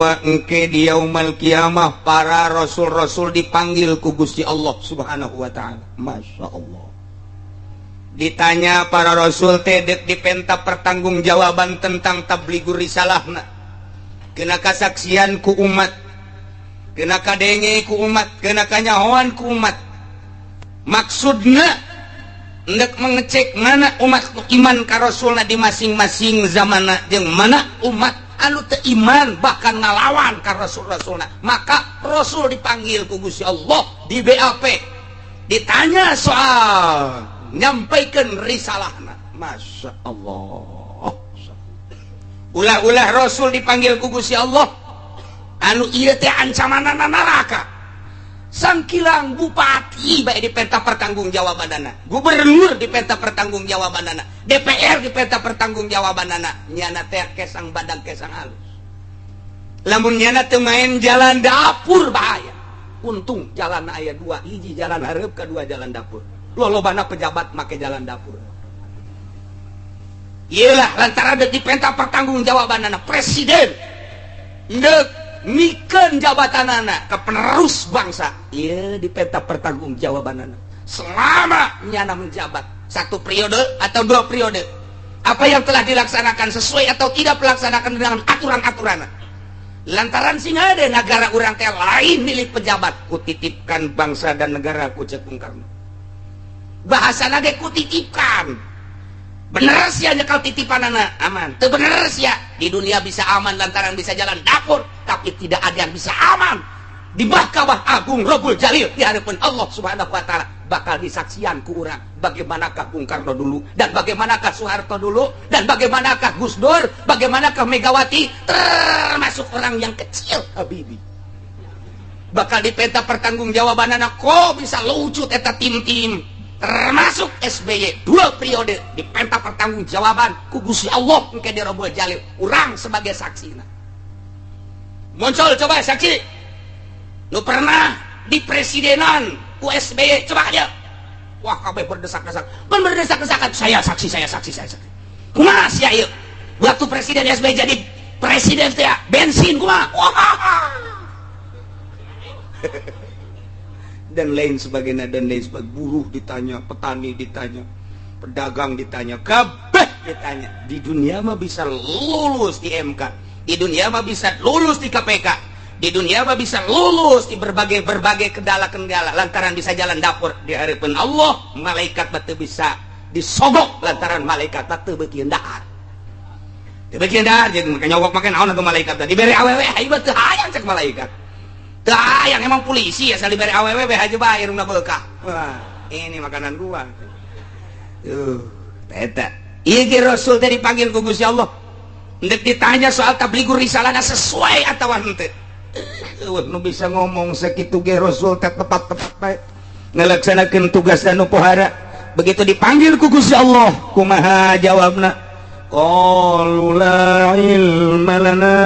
Engke di yaumal kiamah para rasul-rasul dipanggil ku Gusti Allah Subhanahu wa taala. Masya Allah. Ditanya para rasul teh, dek dipenta pertanggungjawaban tentang tabligur risalahna. Kena kasaksian ku umat, kena kadenge ku umat, kena kanyahoan ku umat. Maksudna hendak mengecek mana umat iman ka rasulna di masing-masing zamana jeung mana umat anu teu iman, bahkan ngalawan ka rasul-rasulna. Maka rasul dipanggil ku Gusti Allah di BAP, ditanya soal nyampaikan risalahna. Masya Allah, ulah-ulah rasul dipanggil ku Gusti Allah anu ieu teh ancamanana neraka. Sangkilang bupati bae dipenta pertanggungjawabanana, gubernur dipenta pertanggungjawabanana, DPR dipenta pertanggungjawabanana. Nyana teh kesang badag, kesang halus. Lamun nyana teu main jalan dapur, bahaya. Untung jalan aya dua, hiji jalan hareup, kedua jalan dapur. Lolobana pejabat make jalan dapur. Iyalah, lantaran dek dipenta pertanggungjawabanana, presiden ndek mikeun jabatanana ke penerus bangsa, iya, dipenta pertanggungjawabanana selama nyana menjabat satu periode atau dua periode, apa yang telah dilaksanakan sesuai atau tidak melaksanakan dengan aturan-aturan. Lantaran sing ada negara urang teh lain milik pejabat. Kutitipkan bangsa dan negara ku, cek Bung Karno, bahasa ge kutitipkan. Bener sih nyekel titipan anak aman. Teu bener sih di dunia bisa aman lantaran bisa jalan dapur, tapi tidak ada yang bisa aman di Mahkamah Agung Robul Jalil di hadapan Allah Subhanahu wa taala. Bakal disaksian ku urang bagaimanakah Bung Karno dulu dan bagaimanakah Soeharto dulu dan bagaimanakah Gus Dur, bagaimanakah Megawati, termasuk orang yang kecil Habibie bakal dipenta pertanggungjawaban anak. Kok bisa lucut eta tim-tim, termasuk SBY dua periode dipenta pertanggungjawaban ku Gusti Allah engke di Robul Jalil. Urang sebagai saksi muncul, coba saksi lu pernah di presidenan ku SBY, coba aja. Wah, kabeh berdesak-desak, kan berdesak-desakan, saya saksi, saya saksi, saya saksi. Kumaha sia ieu waktu Presiden SBY jadi presiden teh bensin kumaha? Wah, dan lain sebagainya dan lain sebagainya. Buruh ditanya, petani ditanya, pedagang ditanya, kabeh ditanya. Di dunia mah bisa lulus di MK, di dunia mah bisa lulus di KPK, di dunia mah bisa lulus di berbagai berbagai kendala-kendala lantaran bisa jalan dapur. Di hadapan Allah malaikat batu bisa disogok lantaran malaikat batu beuki dahar. Teu beuki dahar, jadi nyogok makan naon atuh malaikat teh? Dibere awewe hayu teu hayang, cek malaikat teu hayang. Emang polisi asal dibere awewe be aja bae, irungna beukah. Wah, ini makanan gua tuh. Eta ieu ge rasul teh dipanggil ku Gusti Allah, hendak ditanya soal tabligur risalahna sesuai atau henteu. Eueuh nu bisa ngomong sakitu ge. Rasul teh tepat-tepat bae ngalaksanakeun tugas dan pohara. Begitu dipanggil ku Gusti Allah, kumaha jawabna? Qalu la ilma lana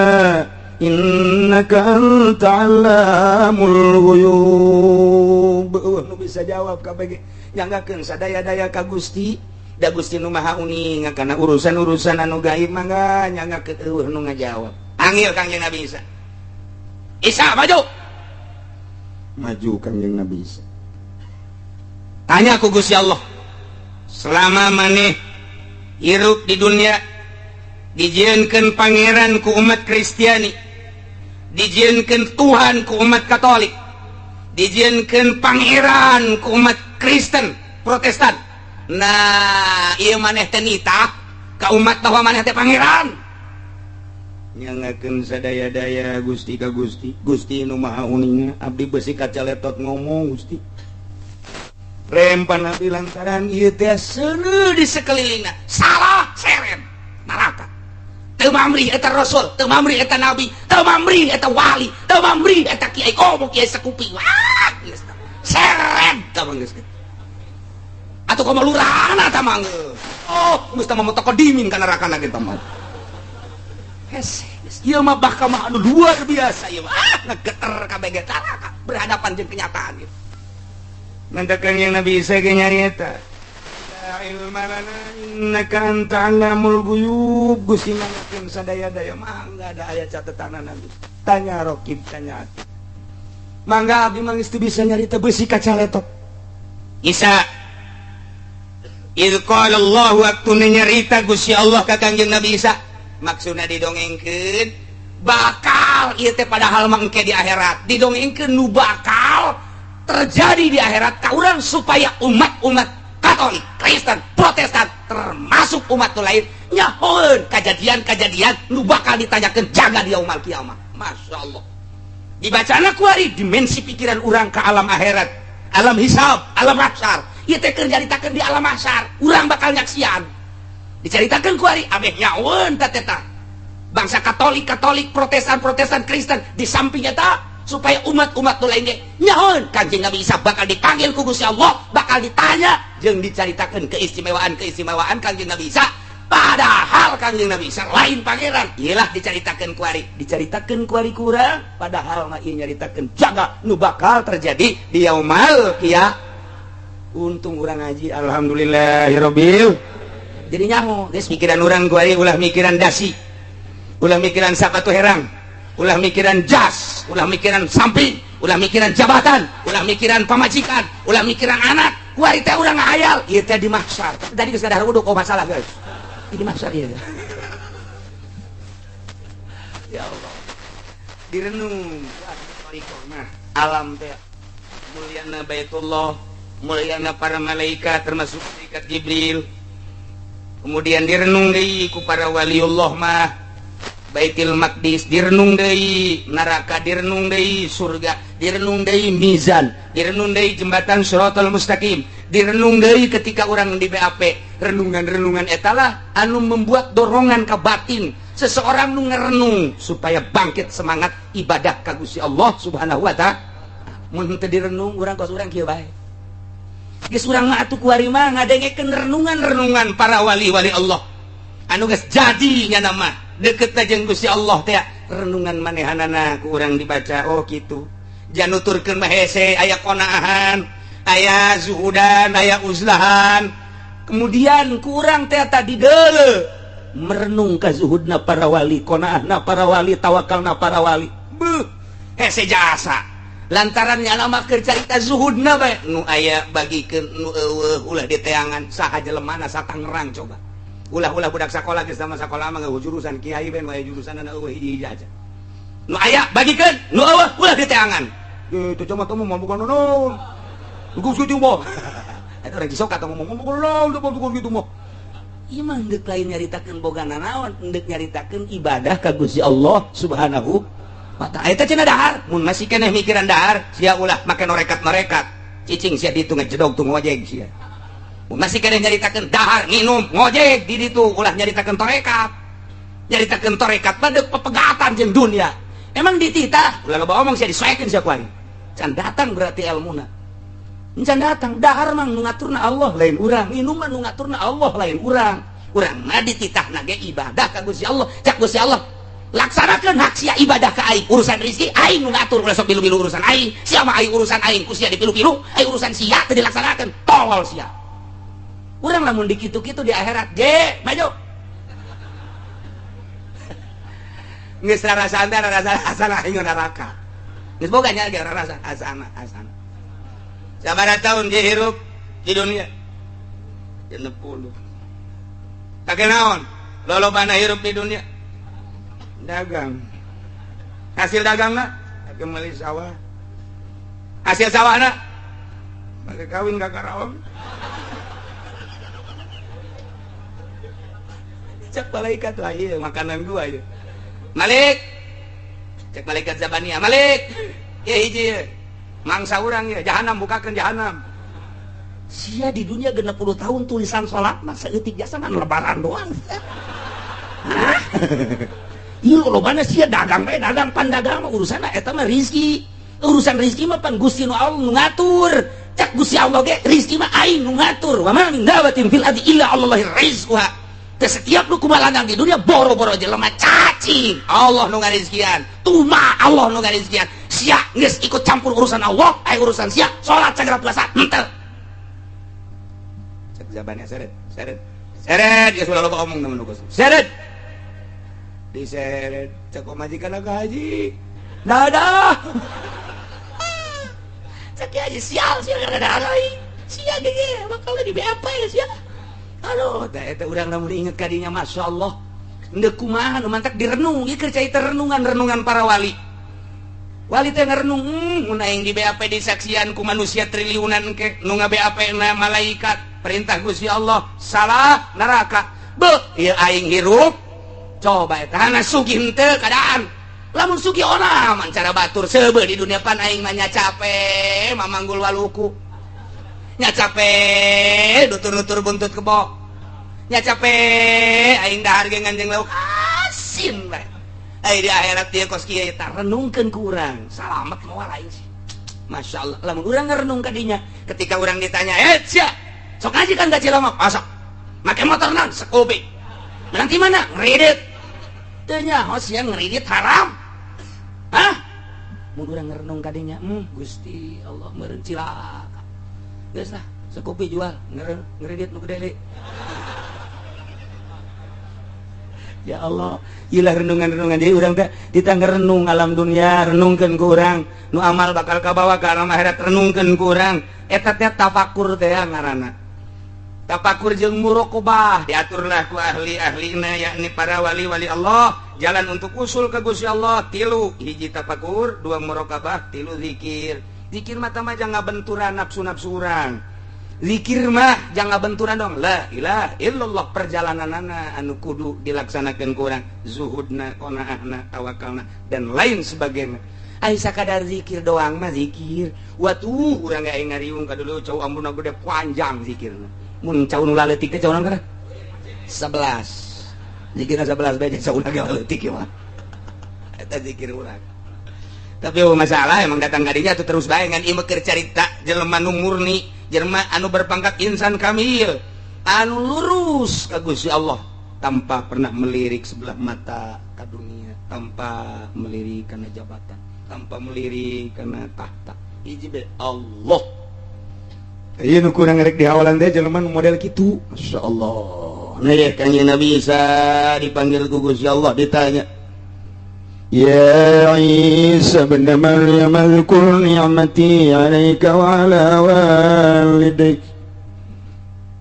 innaka anta allamul ghuyub. Eueuh nu bisa jawab kabeh. Nyanggakeun sadaya-daya ka Gusti, da Gusti nu Maha Uning kana urusan-urusan anu gaib. Mangga nyanggakeun, eueuh nu ngajawab. Panggil Kangjeng Nabi Isa. Isa maju, maju. Kangjeng Nabi Isa tanya ku Gusti Allah, selama maneh hirup di dunia dijieunkeun pangeran ku umat Kristiani, dijieunkeun Tuhan ku umat Katolik, dijieunkeun pangeran ku umat Kristen Protestan, nah ieu maneh teh nitah ka umat bahwa maneh teh pangeran? Nyangakeun sadaya-daya Gusti ka Gusti. Gusti nu Maha Uninga, abdi besi kaca letot ngomong, Gusti. Rempan abdi lantaran ieu teh seuneu di sekelilingna salah, seren neraka. Teu mamrih eta rasul, teu mamrih eta nabi, teu mamrih eta wali, teu mamrih eta kiai, komo kiai sekupi. Wah, geus seren tah geus atuh, komo lurahna tah mah. Oh, geus tah mah dimin ka neraka ge tah mah. Hese ieu mah, bahkan mah anu luar biasa ieu mah. Ah, ngegeter kabeh ge berhadapan jeung kenyataan gitu. Nanti yang Nabi Isa ge nyarieta, la ilma lana innaka anta allamul ghuyub. Gusti, nangakeun sadaya-daya, mangga, ada aya catatan Nabi. Tanya rokib, tanya atid. Mangga abdi mah geus teu bisa nyarita beusi kacaletok. Isa Idh qala Allah waktu nyarita Gusti Allah ka Kangjeng Nabi Isa, maksudna didongengkeun bakal ieu teh padahal mah engke di akhirat, didongengkeun nu bakal terjadi di akhirat ka urang supaya umat-umat Katolik, Kristen, Protestan termasuk umat nu lain nyahoeun kejadian-kejadian nu bakal ditanyakeun jaga di yaumul kiamah. Masya Allah. Dibacana kuari dimensi pikiran urang ke alam akhirat, alam hisab, alam mahsyar. Ieu teh keur nyaritakeun di alam mahsyar, urang bakal nyaksian. Dicaritakeun kuari ameh nyahoeun teh teh. Bangsa Katolik, Katolik, Protestan, Protestan, Kristen di samping eta supaya umat-umat nu lain ge nyahoeun Kanjeng Nabi Isa bakal dipanggil ku Gusti Allah, bakal ditanya jeung dicaritakeun keistimewaan-keistimewaan Kanjeng Nabi Isa. Padahal Kanjeng Nabi Isa lain pangeran. Iyalah dicaritakeun kuari, dicaritakeun kuari kurang, padahal mah ieu nyaritakeun jaga nu bakal terjadi di yaumal qiyamah. Untung urang ngaji, alhamdulillahirabbil. Jadi nyaho, geus mikiran urang kuari ulah mikiran dasi. Ulah mikiran sapatu herang, ulah mikiran jas, ulah mikiran samping, ulah mikiran jabatan, ulah mikiran pamajikan, ulah mikiran anak. Kuari teh urang ngahayal, ieu teh di mahsyar. Tadi geus kadahar uduk, oh masalah guys. Di mahsyar ieu. Ya Allah. Direnung mah alam teh mulyana Baitullah, mulyana para malaikat termasuk malaikat Jibril. Kemudian direnung deui ku para waliullah mah Baitul Maqdis direnung deui, neraka direnung deui, surga direnung deui, mizan direnung deui, jembatan Shiratal Mustaqim direnung deui ketika orang di BAP. Renungan-renungan etalah anu membuat dorongan ke batin seseorang nu ngerenung supaya bangkit semangat ibadah ka Gusti Allah Subhanahu wa taala. Mun teu direnung urang kos urang kieu bae. Geus urang mah atuh kuari mah ngadengekeun renungan-renungan para wali-wali Allah anu geus jadi nya mah deket jeung Gusti Allah teh, renungan manehanana ku urang dibaca, oh kitu januturkeun mah hese, aya qonaahan, aya zuhudan, aya uzlahan. Kemudian kurang teh tadi deuleu merenung ka zuhudna para wali, qonaahna para wali, tawakalna para wali, beuh hese jasa lantaran nya mah keur carita zuhudna bae nu aya bagikeun nu eueuh ulah diteangan. Saha jelemana sa Tangerang coba, ulah-ulah budak sekolah geus sama sekolah mah jurusan kiai ben wae jurusan eueuh hiji-hiji aja. Nu aya bagikeun, nu eueuh ulah diteangan. Itu cuma tuh mau bukan naon. Geus kitu mah. Eta orang Cisoka atau ngomong bukan naon, bukan gitu mah. Ieu mah deuk lain nyaritakeun boga nanaon, deuk nyaritakeun ibadah ka Gusti Allah Subhanahu wa taala. Eta cenah dahar, mun masih keneh mikiran dahar, sia ulah make norekat-norekat. Cicing sia ditu ngejedog tuh ngojek sia. Mun masih keneh nyaritakeun dahar, nginum, ngojek di ditu, ulah nyaritakeun torekat. Nyaritakeun torekat mah deuk pepegatan jeung dunia. Emang dititah, ulah loba omong sia, disoekeun sia ku aing. Can datang berarti elmuna. Can datang, dahar mah nu ngaturna Allah lain urang, minum mah nu ngaturna Allah lain urang. Urang mah dititahna ge ibadah ka Gusti Allah. Cak Gusti Allah, laksanakeun hak sia ibadah ka aing, urusan rezeki aing nu ngatur, ulah sok pilu-pilu urusan aing. Sia mah aing urusan aing ku sia dipilu-pilu, aing urusan sia teu dilaksanakeun, tolol sia. Urang lamun dikitu-kitu di akhirat, ge maju. Geus rarasaan teh rarasaan asana aing neraka. Geus boga nya ge rarasaan asana asana. Sabaraha tahun dia hirup di dunia? 60. Kakek naon? Lolobana hirup di dunia? Dagang. Hasil dagangna? Kakek meuli sawah. Hasil sawahna? Balik kawin ka Karawang. Cek malaikat lah ieu makanan gua ieu. Malik. Cek malaikat Zabania, Malik. Ieu hiji ieu. Mangsa urang ya, jahanam, bukakeun jahanam. Sia di dunia 60 tahun tulisan salat mah saeutik jasa ngan lebaran doang. Hah? Ieu lolobana sia dagang bae, dagang pan dagang mah urusanna eta mah rizki. Urusan rizki mah pan Gusti nu Allah nu ngatur. Cak Gusti Allah ge rizki mah aing nu ngatur. Wa ma min dabatin fil ardi illa Allahi rizquha. Teh setiap nu kumalanang di dunia boro-boro jelema cacing Allah nu ngarizkian, tuma Allah nu ngarizkian. Sia geus ikut campur urusan Allah, aya urusan sia salat sagala puasa henteu. Cek zabannya seret seret seret geus ulah loba omong temen nu seret diseret cek majikan ka haji. Dadah. Cek aja sial sial dadah aing. Sia ge bakal di BAP ya sia. Aduh, teh eta urang lamun inget ka dinya, masyaallah. Endeu kumaha nu mantak direnung, ieu keur carita renungan-renungan para wali. Wali teh ngerenung, mun aing di BAP disaksian ku manusia triliunan ke nu nga-BAP na malaikat, perintah Gusti Allah, salah neraka. Beuh, ieu aing hirup. Coba eta hana sugih henteu keadaan. Lamun sugih ona man cara batur seubeuh di dunia pan aing mah nya capek mamanggul waluku. Nya capek nutur-nutur buntut kebo. Nya capek aing dahar ge nganjeng lauk asin bae. Ai di akhirat dia kos kieu eta renungkeun ku urang. Salamet moal aing sih. Masya Allah, lamun urang ngerenung ka dinya, ketika urang ditanya, "Eh, sia, sok ngaji kan gaji lama?" "Pasok." "Make motor naon?" "Scoopy." "Menang di mana?" "Ngeridit." Teu nyaho sia ngeridit haram. Hah? Mun urang ngerenung ka dinya, Gusti Allah meureun cilaka. Geus lah, Scoopy jual, ngeridit nu gede. Ya Allah, ilah renungan-renungan jadi urang teh ditangga renung alam dunia, renungkeun ku urang, nu amal bakal kabawa ka alam akhirat renungkeun ku urang. Eta teh tafakur teh ngaranna. Tafakur jeung muraqabah diaturlah ku ahli-ahlina yakni para wali-wali Allah, jalan untuk usul ke Gusti Allah tilu, hiji tafakur, dua muraqabah, tilu zikir. Zikir mah mah jangan benturan nafsu-nafsu urang. Zikir mah jangan benturan dong. La ilaha illallah perjalananana anu kudu dilaksanakan ku urang, zuhudna, qanaahna, tawakalna dan lain sebagainya. Ai sakadar zikir doang mah zikir. Watuh urang ge ngariung ka dulu cau ambuna gede panjang zikirna. Mun cau nu laletik teh cau naon kana? 11. Zikirna 11 bae cau ge laletik ieu mah. Eta zikir urang. Tapi masalah emang datang kadinya tuh terus bae ngan ieu keur carita jelema nu murni, jelema anu berpangkat insan kamil, anu lurus ka Gusti Allah tanpa pernah melirik sebelah mata ka dunia, tanpa melirik kana jabatan, tanpa melirik kana tahta. Hiji be Allah. Ieu nu kurang rek dihawalan teh jelema nu model kitu. Masyaallah. Nah ya Kanjeng Nabi Isa dipanggil ku Gusti Allah ditanya, "Ya Isa bin Maryam, اذكر نعمتي عليك وعلى والديك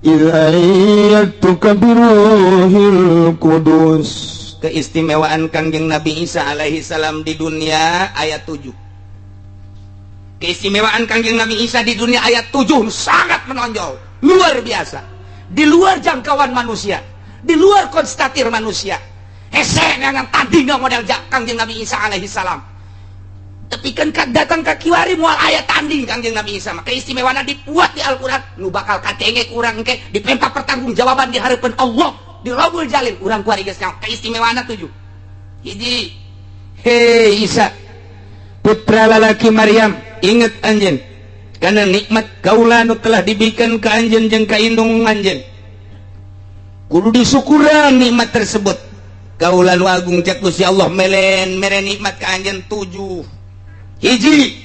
إذ أيدتك بروح القدس." Keistimewaan Kangjeng Nabi Isa alaihi salam di dunia ayat 7. Keistimewaan Kangjeng Nabi Isa di dunia ayat 7 sangat menonjol, luar biasa. Di luar jangkauan manusia, di luar konstatir manusia. Hese ngan tadi nggak model Kangjeng Nabi Isa alaihi salam. Tapi kan datang ka kiwari moal aya tanding Kangjeng Nabi Isa mah. Keistimewaan dibuat di Al-Qur'an nu bakal kadenge kurang ke dipenta pertanggungjawaban di hadapan Allah di Robul Jalil urang kuari geus nyaho keistimewaan 7. Hiji, hei Isa putra lalaki Maryam, inget anjeun karena nikmat kaula nu telah diberikan ke anjeun jeung ka indung anjeun, kudu disyukuran nikmat tersebut. Kaula nu agung cek Gusti Allah melen mere nikmat ka anjeun 7. Hiji,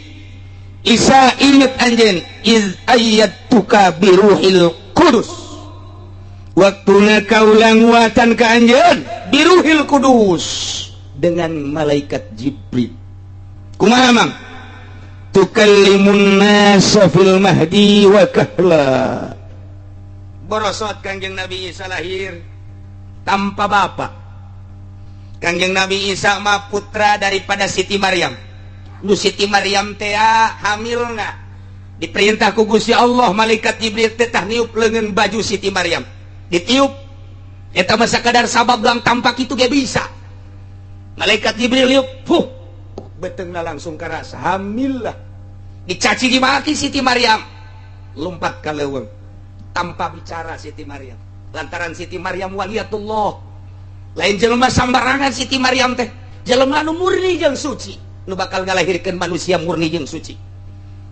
Isa inget anjeun, iz ayyatuka biruhil qudus, waktuna kaula nguatan ka anjeun biruhil kudus dengan malaikat Jibril. Kumaha mang tukallimun nasa fil mahdi wa kahla. Borosot Kangjeng Nabi Isa lahir tanpa bapak. Kangjeng Nabi Isa mah putra daripada Siti Maryam. Nu Siti Maryam teh hamilna diperintah ku Gusti Allah malaikat Jibril teh tah niup leungeun baju Siti Maryam. Ditiup eta mah sakadar sabab lang tampak itu ge bisa. Malaikat Jibril niup, fuh, beteungna langsung karasa hamil lah. Dicaci dimaki Siti Maryam, lompat ka leuweung tanpa bicara Siti Maryam. Lantaran Siti Maryam waliyatullah. Lain jelema sambarangan Siti Maryam teh, jelema anu murni jeung suci, nu bakal ngalahirkeun manusia murni jeung suci.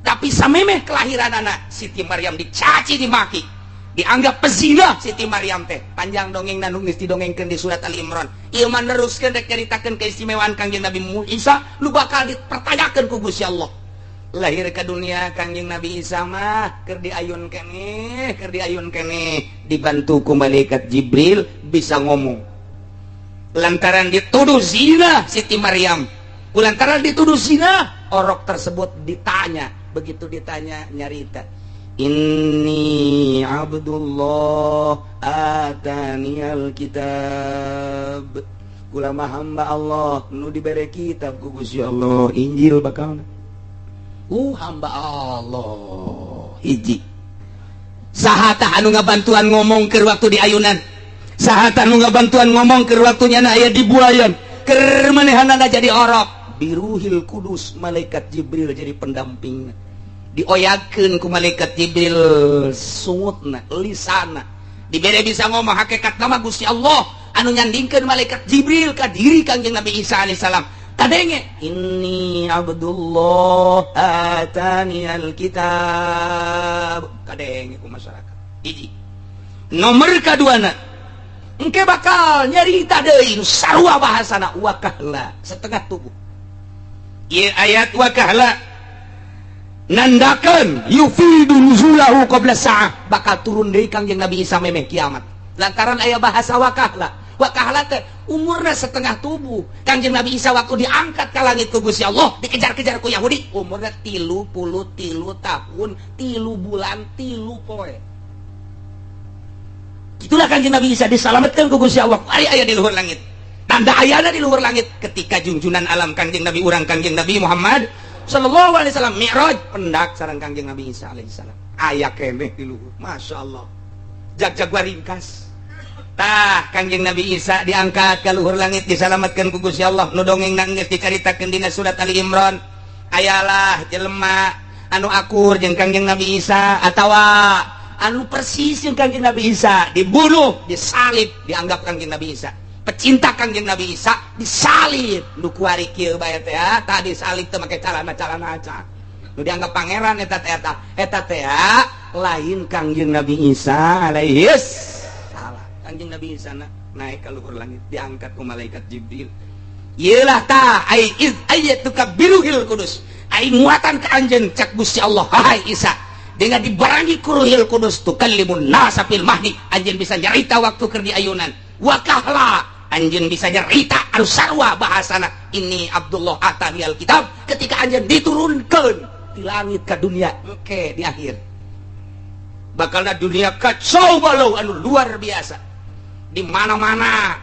Tapi samemeh kelahiran anak Siti Maryam dicaci dimaki, dianggap pezina Siti Maryam teh. Panjang dongeng nu geus didongengkeun di surat Al Imran. Ieu mah neruskeun rek nyaritakeun keistimewaan Kangjeng Nabi Isa nu bakal dipertanyakeun ku Gusti Allah. Lahir ke dunia Kangjeng Nabi Isa mah keur diayun keneh, keur diayun keneh, dibantu ku malaikat Jibril bisa ngomong. Lantaran dituduh zina Siti Maryam, Kulantaran dituduh zina, orok tersebut ditanya. Begitu ditanya, nyarita, "Inni Abdullah ataniyal kitab." Kula mah hamba Allah nu dibere kitab ku Gusti Allah, Injil bakal. Hamba Allah hiji. Saha tah anu ngabantuan ngomong ke waktu di ayunan? Saha tah anu ngabantuan ngomong ke waktunya na aya di buayan? Keur manehanana jadi orok biruhil kudus, malaikat Jibril jadi pendamping. Dioyagkeun ku malaikat Jibril sungutna, lisana dibere bisa ngomong. Hakikat nama Gusti Allah anu nyandingkeun malaikat Jibril ka diri Kangjeng Nabi Isa alaihissalam. Kadenge, "Inni Abdullah atani alkitab." Kadenge ku masyarakat. Hiji nomor kaduana, engke bakal nyarita deui sarua bahasana, wakahla, setengah tubuh. Ieu ayat wakahla nandakeun yufidu nuzulahu qabla sa'ah, bakal turun deui Kangjeng Nabi Isa memeh kiamat, lantaran aya bahasa wakahla. Wakahla teh umurna setengah tubuh. Kangjeng Nabi Isa waktu diangkat ke langit ku Gusti Allah, dikejar-kejar ku Yahudi, umurna 33 tahun 3 bulan 3 poe. Itulah Kangjeng Nabi Isa diselamatkan ku Gusti Allah. Ari aya di luhur langit, tanda ayana di luhur langit ketika junjunan alam Kangjeng Nabi urang, Kangjeng Nabi Muhammad sallallahu alaihi wasallam, Mi'raj pendak sareng Kangjeng Nabi Isa alaihi salam, aya keneh di luhur. Masya Allah, jag-jag ringkas. Tah, Kangjeng Nabi Isa diangkat ke luhur langit, diselamatkan ku Gusti Allah. Nu dongeng nangis dicaritakeun dina surat Ali Imran, ayalah jelema anu akur jeung Kangjeng Nabi Isa atawa anu persis jeung Kangjeng Nabi Isa dibunuh, disalib. Dianggap Kangjeng Nabi Isa pecinta Kangjeng Nabi Isa disalib. Nu kuari kieu bae teh tadi salib teh make calana-calana aca. Nu dianggap pangeran eta teh, eta eta teh lain Kangjeng Nabi Isa alaihi salam. Kangjeng Nabi Isa naik ke luhur langit, diangkat ku malaikat Jibril. Iyalah ta ai iz ayyatuka biruhil kudus, ai muatan ka anjeun cak Gusti Allah, "Hai Isa, dengan dibarengi ku Ruhil Kudus, tukallimun nasa fil mahdi," anjeun bisa nyarita waktu keur di ayunan. Wakahla, anjeun bisa nyarita anu sarua bahasana, "Ini Abdullah atani alkitab," ketika anjeun diturunkeun di langit ke dunia. Oke, di akhir bakalna dunia kacau balau anu luar biasa, di mana-mana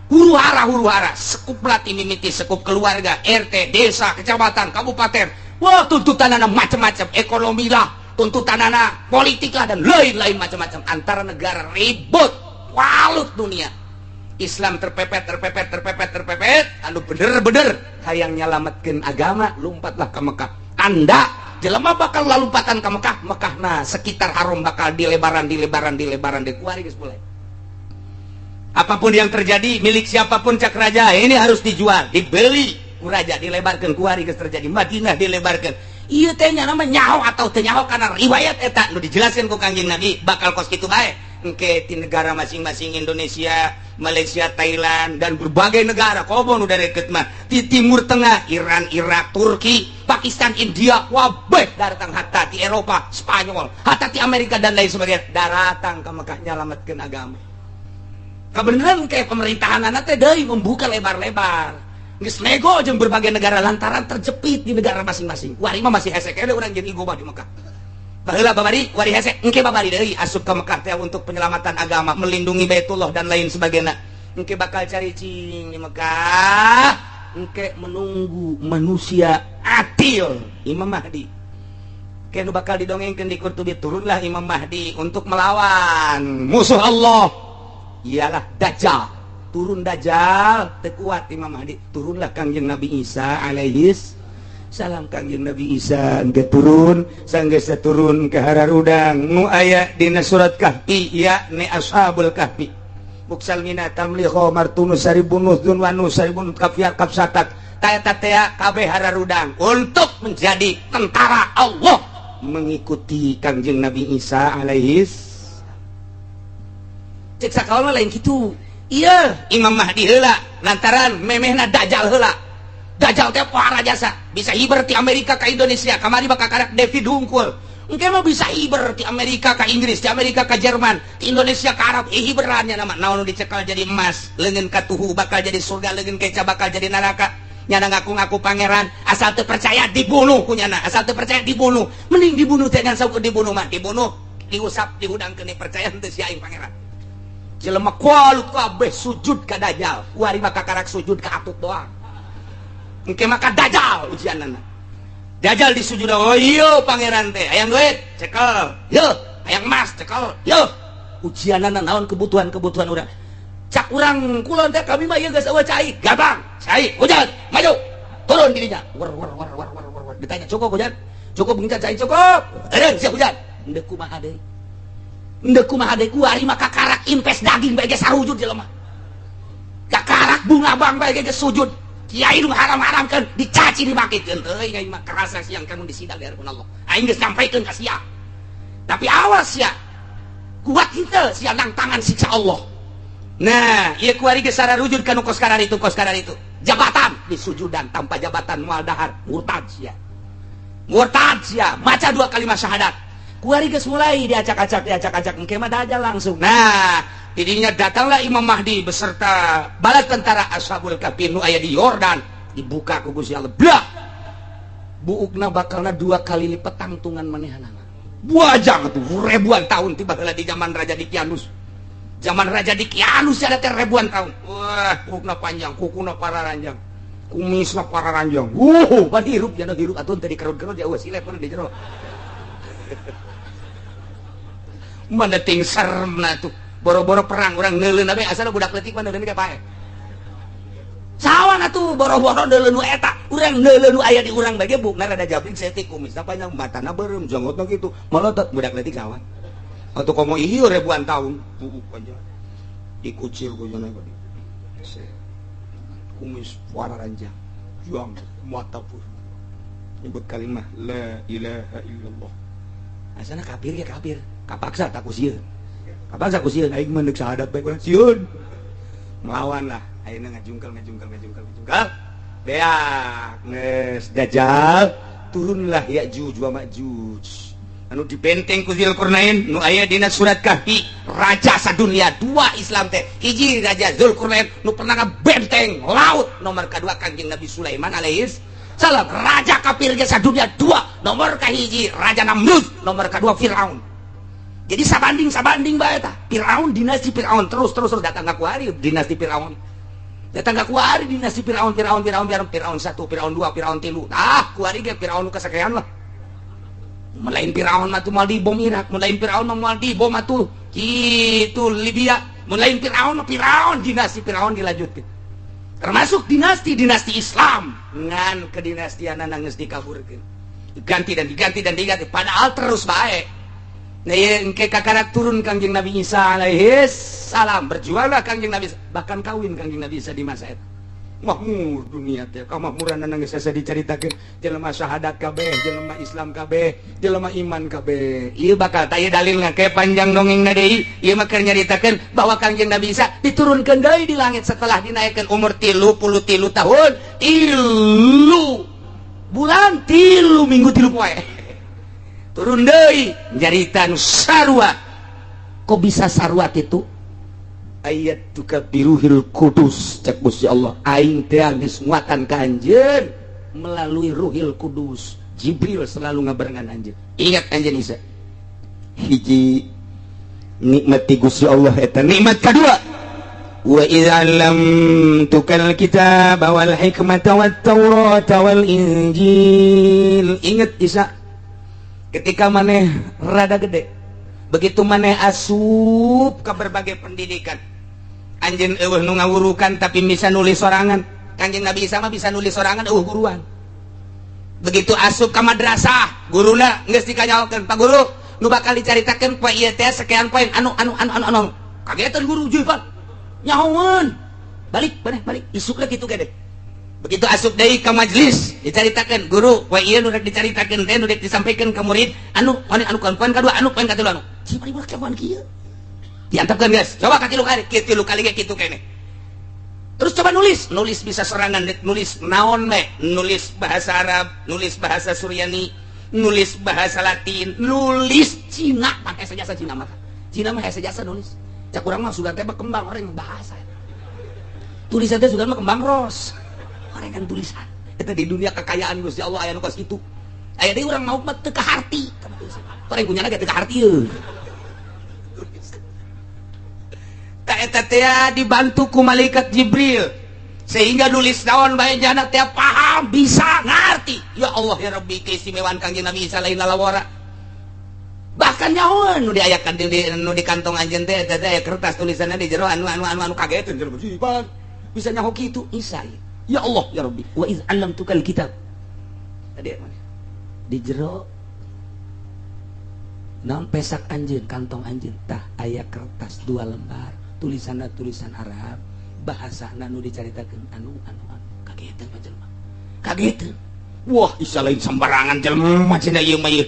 huru hara, huru hara. Sekup latih mimiti sekup keluarga, RT, desa, kecamatan, kabupaten. Wah, tuntutan anak macam-macam, ekonomi lah, tuntutan anak politik lah, dan lain-lain macam-macam. Antara negara ribut, walut dunia Islam terpepet, terpepet, terpepet, terpepet. Anu bener-bener hayang nyalamatkan agama, lompatlah ke Mekah. Anda jelema bakal lalumpatan ke Mekah. Mekah, nah, sekitar haram bakal dilebaran, dilebaran, dilebaran, dikuari geus mulai. Apapun yang terjadi, milik siapapun, cak raja ini harus dijual, dibeli ku raja, dilebarkan. Kuari geus terjadi Madinah dilebarkan. Iya teh nama nyaho atau teu nyaho, karena riwayat eta nu dijelaskan ku Kangjeng Nabi bakal kos kitu bae. Engke di negara masing-masing, Indonesia, Malaysia, Thailand, dan berbagai negara komo nu deket mah di Timur Tengah, Iran, Irak, Turki, Pakistan, India, wabeh datang, hatta di Eropa, Spanyol, hatta di Amerika dan lain sebagainya, datang ke Mekah nyelamatkan agama. Kebenaran kayak pemerintahan anak teh deui membuka lebar-lebar. Geus nego jeung berbagai negara lantaran terjepit di negara masing-masing. Wari mah masih hese keneh urang jeung igo di Mekah. Baheula babari wari hese, engke babari deui asup ke Mekah teh untuk penyelamatan agama, melindungi Baitullah dan lain sebagainya. Engke bakal cari cing di Mekah, engke menunggu manusia adil, Imam Mahdi. Kenu bakal didongengkeun di Qurtubi, turunlah Imam Mahdi untuk melawan musuh Allah, ialah Dajjal. Turun Dajjal, tekuat Imam Mahdi, turunlah Kangjeng Nabi Isa alaihis salam. Kangjeng Nabi Isa engke turun, sanggeus turun ke hararudang nu aya dina surat Kahfi, ya ni Ashabul Kahfi, Muksalmina, Tamliho, Martunus, Saribunus, Dunwanus, Saribun, Kafiat, Kapsatak, Taya tea kabeh hararudang untuk menjadi tentara Allah mengikuti Kangjeng Nabi Isa alaihis. Cek sakaula lain gitu. Iya, Imam Mahdi heula lantaran memehna Dajjal heula. Dajjal teh pohara jasa, bisa hiber ti Amerika ke Indonesia. Kamari bakal karak David hungkul. Engke mah bisa hiber ti Amerika ke Inggris, ti Amerika ke Jerman, ti Indonesia ke Arab. Hiberannya nama naon dicekal jadi emas, leungeun katuhu bakal jadi surga, leungeun keca bakal jadi neraka. Nyana ngaku-ngaku pangeran, asal teu percaya dibunuh ku nyana, asal teu percaya dibunuh. Mending dibunuh teh, ngan saukur dibunuh mah, dibunuh, diusap, dihudangkeun, percaya henteu si aing pangeran. Jelema kualut kabeh sujud ka Dajjal. Kuari mah kakarak sujud ka atut doang. Engke mah ka Dajjal ujianana. Dajjal disujud, oh iya pangeran teh, hayang duit, cekel. Yo, hayang emas, cekel. Yo, ujianana naon kebutuhan-kebutuhan urang. Cak urang kulon teh, kami mah ieu geus eueuh cai, gampang. Cai, hujan, maju. Turun dirinya. War war war war war war. Ditanya, cukup hujan? Cukup hujan cai, cukup. Eureun sia hujan. Endek kumaha deui? Endek kumaha deui? Kuari mah kakarak impes daging bae ge sarujud jelema. Kakarak bunga bang bae ge sujud. Kiai nu haram-haramkeun dicaci dimakikeun teuing, aing mah kerasa siang kamu disidang di hadapan Allah. Aing geus sampaikeun ka sia. Tapi awas ya. Kuat henteu sia nangtangan siksa Allah. Nah, ieu kuari geus sararujud ka nu kos itu, kos itu. Jabatan disujudan, tanpa jabatan moal dahar, murtad sia. Murtad sia, maca dua kalimat syahadat. Kuari geus mulai diacak-acak, diacak-acak, engke mah Dajjal langsung. Nah, didinya datanglah Imam Mahdi beserta bala tentara Ashabul Kahfi nu aya di Yordan, dibuka ku Gusti Allah. Blah! Buukna bakalna dua kali lipat tangtungan manehanana. Buajang tuh ribuan tahun tiba heula di zaman Raja Dikianus. Zaman Raja Dikianus ada teh ribuan tahun. Wah, buukna panjang, kukuna pararanjang. Kumisna pararanjang. Wuh, pan hirup jana hirup atuh teh dikerut-kerut jauh silep di jero. Mana ting seremna tuh. Boro-boro perang urang neuleun bae, asal budak leutik mah neuleun ge pae. Sawan atuh boro-boro neuleun nu eta, urang neuleun nu aya di urang bae ge buukna rada jabrik saeutik, kumisna panjang, matana beureum, jenggotna kitu. Molotot budak leutik sawan. Atau komo ieu ribuan tahun, buuk panjang. Dikucil ku jana gede. Kumis pararanjang. Juang mata pun. Nyebut kalimat la ilaha illallah. Asana kafir ya kafir. Kapaksa tak ku sieun. Kapaksa ku sieun, aing mah deuk syahadat bae urang sieun. Melawan lah, ayeuna ngajungkel ngajungkel ngajungkel ngajungkel. Beak geus Dajjal, turunlah Ya'juj wa Ma'juj. Anu dibenteng ku Zulkarnain nu aya dina surat Kahfi, raja sadunia dua Islam teh. Hiji Raja Zulkarnain nu pernah ngabenteng laut, nomor kedua Kanjeng Nabi Sulaiman alaihis salam. Raja kafir ge sadunia dua, nomor kahiji Raja Namrud, nomor kedua Firaun. Jadi sabanding sabanding bae tah. Firaun, dinasti Firaun terus terus terus datang ka kuari dinasti Firaun. Datang ka kuari dinasti Firaun, Firaun, Firaun, Firaun, Firaun satu, Firaun dua, Firaun tilu. Ah, kuari ge Firaun nu kasakean lah. Melain Firaun mah tuh moal dibom Irak, melain Firaun mah moal dibom atuh kitu Libya, melain Firaun mah Firaun, dinasti Firaun dilanjutkeun. Termasuk dinasti-dinasti Islam ngan kedinastianan geus dikaburkeun. Diganti dan diganti dan diganti, padahal terus bae. Nah, ieu engke kakarak turun Kangjeng Nabi Isa alaihi salam, berjuanglah Kangjeng Nabi, bahkan kawin Kangjeng Nabi Isa di masa eta. Makmur dunia teh, kamakmuran geus asa dicaritakeun, jelema syahadat kabeh, jelema Islam kabeh, jelema iman kabeh. Ieu bakal tah ieu dalil ngake panjang dongengna deui. Ieu mah keur nyaritakeun bahwa Kangjeng Nabi Isa diturunkeun deui di langit setelah dinaikkeun umur 33 tahun, 3 bulan, 3 minggu, 3 poe. Turun deui nyarita nu sarua. Kok bisa sarua kitu? Ayyadtuka biruhil kudus, cek Gusti Allah, aing teh geus nguatan ka anjeun melalui Ruhil Kudus. Jibril selalu ngabarengan anjeun. Ingat anjeun Isa, hiji nikmat ti Gusti Allah eta. Nikmat kedua, wa idza 'allamtukal kitaba wal hikmata wat taurata wal injil. Ingat Isa, ketika maneh rada gede, begitu maneh asup ke berbagai pendidikan, anjeun eueuh nu ngawurukan tapi bisa nulis sorangan. Kanjeng Nabi Isa mah bisa nulis sorangan, eueuh guruan. Begitu asup ke madrasah, guruna geus dikanyaokeun, "Pak Guru, nu bakal dicaritakeun poe ieu teh sekian poin anu anu anu anu anu." Kagetan guru, "Juy, Pak, nyahoan." Balik balik balik, isuk lagi kitu gede. Begitu asup deui ka majelis, dicaritakeun, "Guru, poe ieu nu rek dicaritakeun teh, nu rek disampaikan ka murid anu anu anu poin kadua, anu poin katilu anu." Cing bari budak jagoan kieu. Diantepkeun, guys, coba ka tilu kali, tilu kali ge kitu kene. Terus coba nulis, nulis bisa sorangan, nulis naon me, nulis bahasa Arab, nulis bahasa Suryani, nulis bahasa Latin, nulis Cina, pakai sejasa Cina mah. Cina mah sejasa nulis. Cak urang mah sudah teh kembang orang bahasa. Tulisan teh sudah mah kembang ros. Gorengan tulisan. Eta di dunia kekayaan Gusti Allah aya nu kos kitu. Aya deui urang mauk mah teu kaharti. Toreng kunyana ge teu kaharti euy. Ta eta teh dibantu ku malaikat Jibril sehingga nulis naon bae jana teh paham, bisa ngarti. Ya Allah ya Rabbi, keistimewaan Kangjeng Nabi Isa lain lalawara. Bahkan nyahoan nu diayakan di nu di kantong anjeun teh eta teh aya kertas tulisanna di jero anu anu anu anu kageteun jero bisa nyaho kitu Isa. Ya Allah ya Rabbi, wa iz 'allamtukal kitab. Tadi mana? Di jero naon pesak anjeun, kantong anjeun tah aya kertas 2 lembar, tulisanna tulisan Arab, bahasana nu dicaritakeun anu anu anu kageteun mah jelema. Kageteun. Wah, Isa lain sembarangan jelema cenah ieu mah ieu.